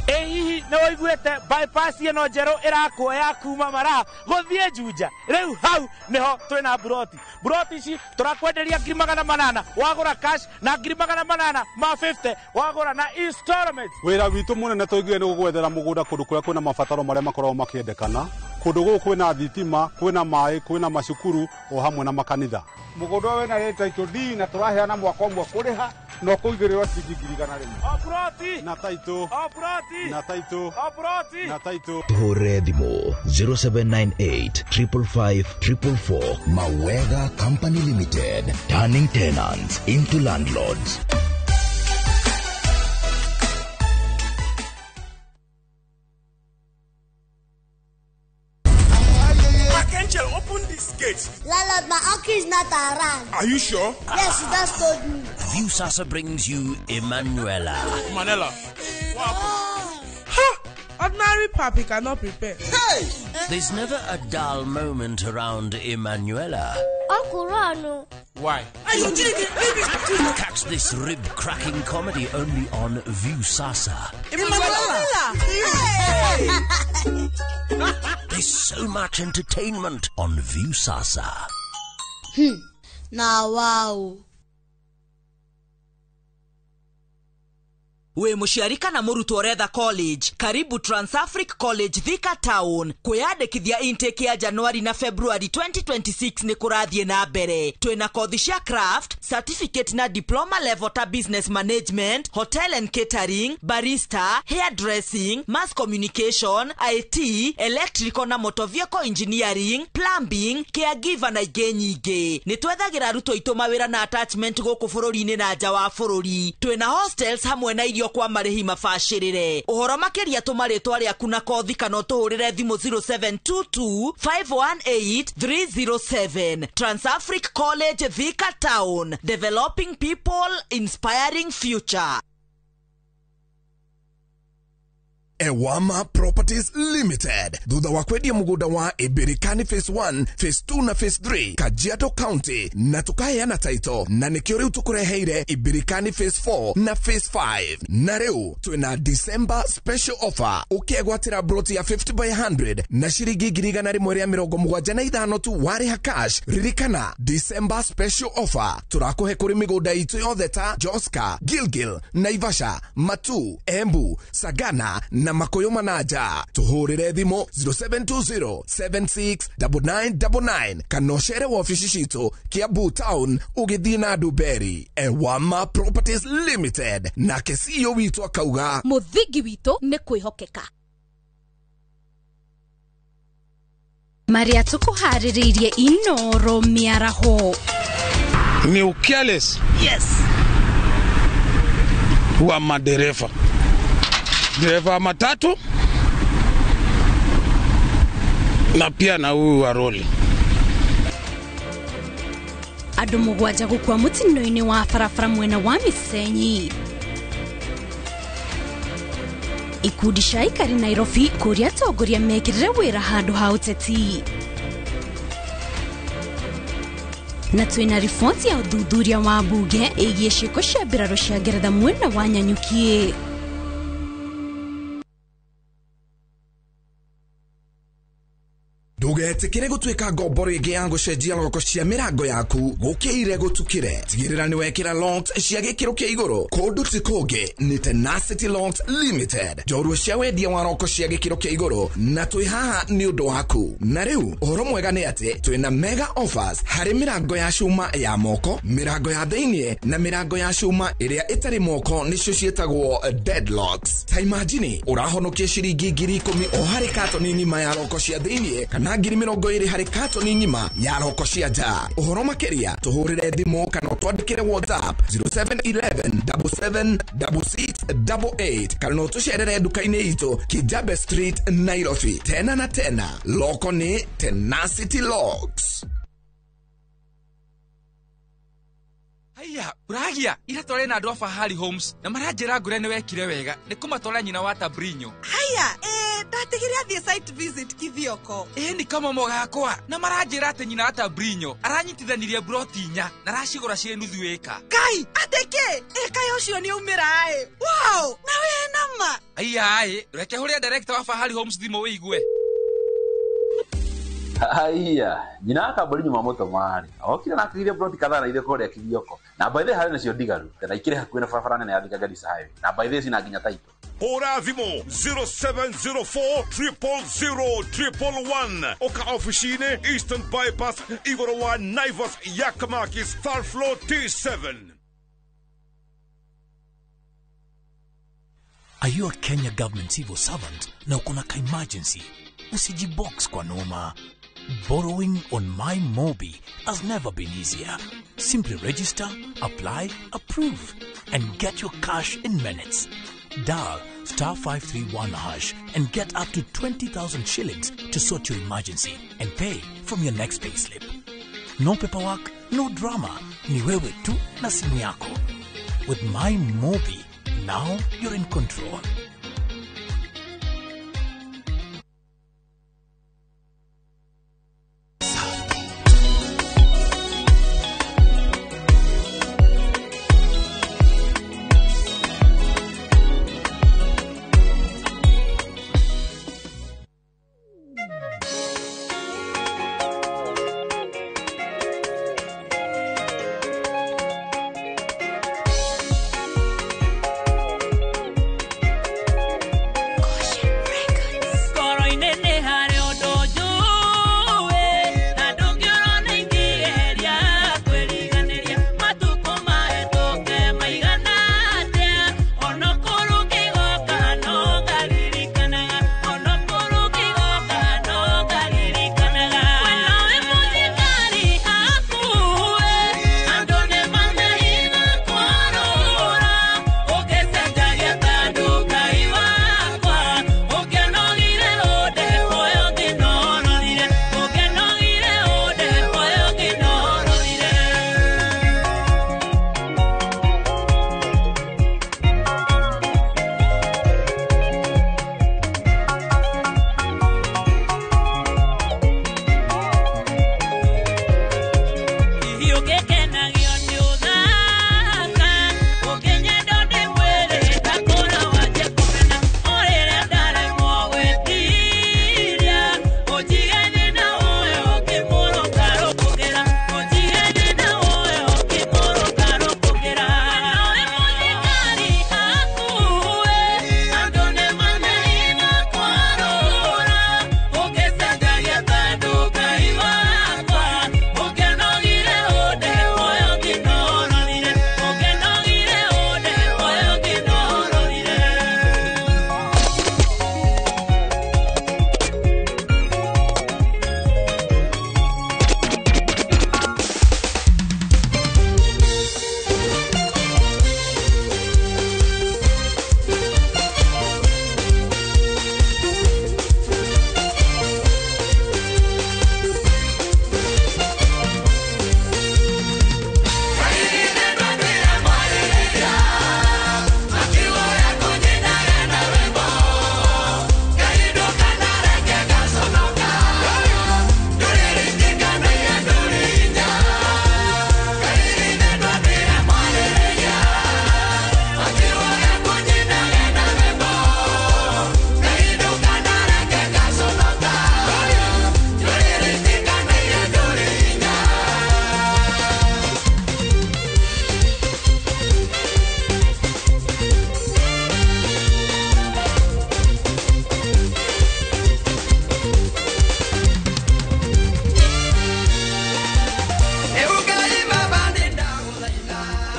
Ĩ hihi nĩ wũiguĩte bypass ĩno njerũ ĩrakwo ya kuma Mara gũthiĩ Juja? Rĩu hau nĩho twĩna buroti. Buroti ici tũrakwenderia 800,000 wagũra cash, na 850,000 wagũra na installment. Wĩra witũ mũnene tũiguire nĩ gũgwethera mũgũnda kũndũ kũrĩa kwĩna mabataro marĩa makoragwo makĩendekana. Kũndũ gũkũ kwĩna thitima, kwĩna maĩ, kwĩna macukuru o hamwe na makanitha. Mũgũnda ũyũ wĩna title deed, na tũraheana mwaka ũmwe kũrĩha na ũkũigĩrĩrwo ciringi 100,000. O buroti na title, o buroti na title, o buroti na title. Hũre thimũ 0798 555 444. Mawega Company Limited, turning tenants into landlords. Archangel, open this gate. Landlord, my uncle is not around. Are you sure? Yes, he just told me. Viusasa brings you Emanuela. Manela. Ha! Ordinary papi cannot prepare. Hey! There's never a dull moment around Emanuela. Uncle, run. Why? Catch this rib-cracking comedy only on Viusasa. Emanuela! There's so much entertainment on Viusasa. Now, wow. Wĩ mũciari kana mũrutwo ũretha college, karibu Transafric College, Thika Town. Kwĩyandĩkithia intake ya Januari na February 2026 nĩ kũrathiĩ na mbere. Twĩna kothi cia craft, certificate na diploma level ta business management, hotel and catering, barista, hairdressing, mass communication, IT, electrical na motor vehicle engineering, plumbing, caregiver na ingĩ nyingĩ. Nĩ twethagĩra arutwo aitũ mawĩra na attachment gũkũ bũrũri-inĩ na nja wa bũrũri. Twĩna hostels hamwe na irio kwa marĩhi mabacĩrĩre. Ũhoro makĩria tũma rĩtwa rĩaku na kothi kana ũtũhũrĩre thimũ 0722 518 307. Transafric College, Thika Town, developing people, inspiring future. Ewama Properties Limited thutha wa kwendia mugunda wa Ibirikani phase 1, phase 2 na phase 3 Kajiado County, na tukaheana title, na nikio riu tukureheire Ibirikani phase 4 na phase 5. Na riu twina December special offer, ukiegwatira broti ya 50 by 100 na ciringi 175 tu wariha cash. Ririkana December special offer turakuhe kuri migunda itu yothe ta Joska, Gilgil, Naivasha, Matu, Embu, Sagana na Makuyu Manaja. Tuhurire thimu 0720 769999 kana ucere wabici citu Kiambu Town ugithii na Nduberi. Ewama Properties Limited, nake CEO witu akauga muthingi witu ni kwihokeka. Maria tukuhaririirie Inoro miaraho ni ucareless. Yes, wa madereva, dereva matatu na pia na huyu wa roli. Andu mugwanja gukua mutino-ini wa barabara mwena wa Misenyi. Ikundi cia aikari Nairobi kuria atongoria mekirire wira handu ha uteti. Na twina riboti ya uthuthuria wa mbunge igie ciiko cia mbirarũ cia Ngeretha mwena wa Nyanyuki. Ndugetikire gutuika ngombo ringi ya gucenjia roko cia mirango yaku gukire gutukire. Tigirira ni wekira locks cia gikiro kia iguru kundu ti kungi ni Tenacity Locks Limited, njorua cia wendia wa roko cia gikiro kia iguru, na twi haha ni undu waku. Na riu uhoro mwega ni ati twina mega offers hari mirango ya cuma ya moko, mirango ya thiini na mirango ya cuma iria itari moko nicio cietagwo deadlocks. Ta imagine urahonokia ciringi 10,000 o hari katoni ng'ima ya roko cia thiini kana 20,000 harĩ katoni ng'ima ya roko cia nja. Ũhoro makĩria tũhũrĩre thimũ kana ũtwandĩkĩre WhatsApp 0711 776688 kana no tũcerere nduka-inĩ itũ Kijabe Street, Nairobi. Tena na tena, loko ni Tenacity Locks. Haya, uragia ira tware na andu a Fahari Homes na maranjira ngure ni wekire wega ni kumatwara nyina wa Tabrinyo. Haya, ndatigire athie site visit Kithioko. Ni kama mogakwa na maranjira ati nyina wa Tabrinyo aranyitithanirie broti inya na aracigura cie nuthu eka. Kai, ateke eka ucio ni umira ai. Wow, na we nama. Haya, ai, reke huria director wa Fahari Homes thimu wigue. Haya, nyina akambori nyuma moto mari. Okire na akire broti kadhaa na ile kore Kithioko. Na by the harĩ nacio ndigaru, na ikire hakuhĩ na barabara nene ya Thika Garissa Highway. Na by the cina nginya title. Hũra thimũ 0704 000 111. Oka ofici-inĩ Eastern Bypass igũrũ wa Naivas Yakamakis third floor T7. Are you a Kenya government civil servant na uko na ka-emergency? Usijibox kwa noma. Borrowing on My Mobi has never been easier. Simply register, apply, approve, and get your cash in minutes. Dial *531# and get up to 20,000 shillings to sort your emergency and pay from your next payslip. No paperwork, no drama. Ni wewe tu na simu yako. With My Mobi, now you're in control.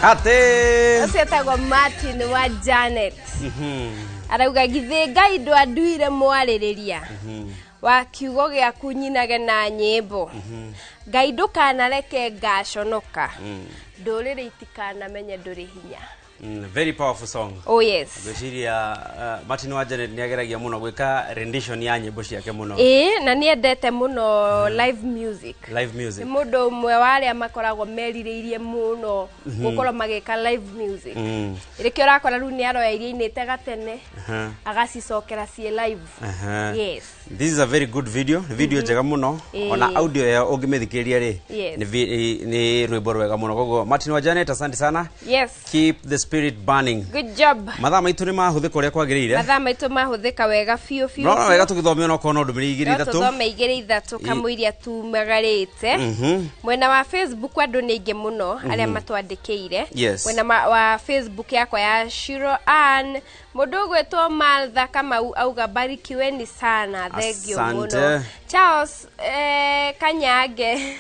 Atä Ũcio etagwo Martin wa Janet. Arauga githĩ Ngai ndwanduire mwarĩrĩria wa kiugo gĩaku nyinage na nyĩmbo. Ngai ndũkanareke ngaconoka. Ndũrĩrĩ itikanamenye ndũrĩ hinya. Very powerful song. Oh yes. Ngwĩciria Martin wa Janet nĩ ageragia mũno gwĩka rendition ya nyĩmbo ciake mũno. Ĩĩ, na nĩendete mũno live music. Live music. Nĩ mũndũ ũmwe wa arĩa makoragwo merirĩirie mũno gũkorwo magĩka live music. Rĩkĩo ũrakora rĩu nĩ aroya iria ainĩte gatene agacicokera ciĩ live. Yes. This is a very good video, nĩ video njega mũno. Ona audio yayo ũngĩmĩthikĩrĩria rĩ, nĩ rwĩmbo rwega mũno. Koguo Martin wa Janet, asante sana. Yes. Keep the spirit burning. Good job. Mathaa maitũ nĩ mahũthĩka ũrĩa kwagĩrĩire. Mathaa maitũ mahũthĩka wega biũ biũ. Nona wega tũgĩthomio no korwo no ndũmĩrĩri igĩrĩ No ithatũ. tũthome igĩrĩ ithatũ kamũiria tumagarĩte. Mwena wa Facebook andũ nĩ aingĩ mũno arĩa matwandĩkĩire. Yes. Mwena wa Facebook yakwa ya Shiro Ann, mũndũ ũgwĩtwo Martha Kamau auga barikiweni sana, thengio Asante. mũno. Charles Kanyange.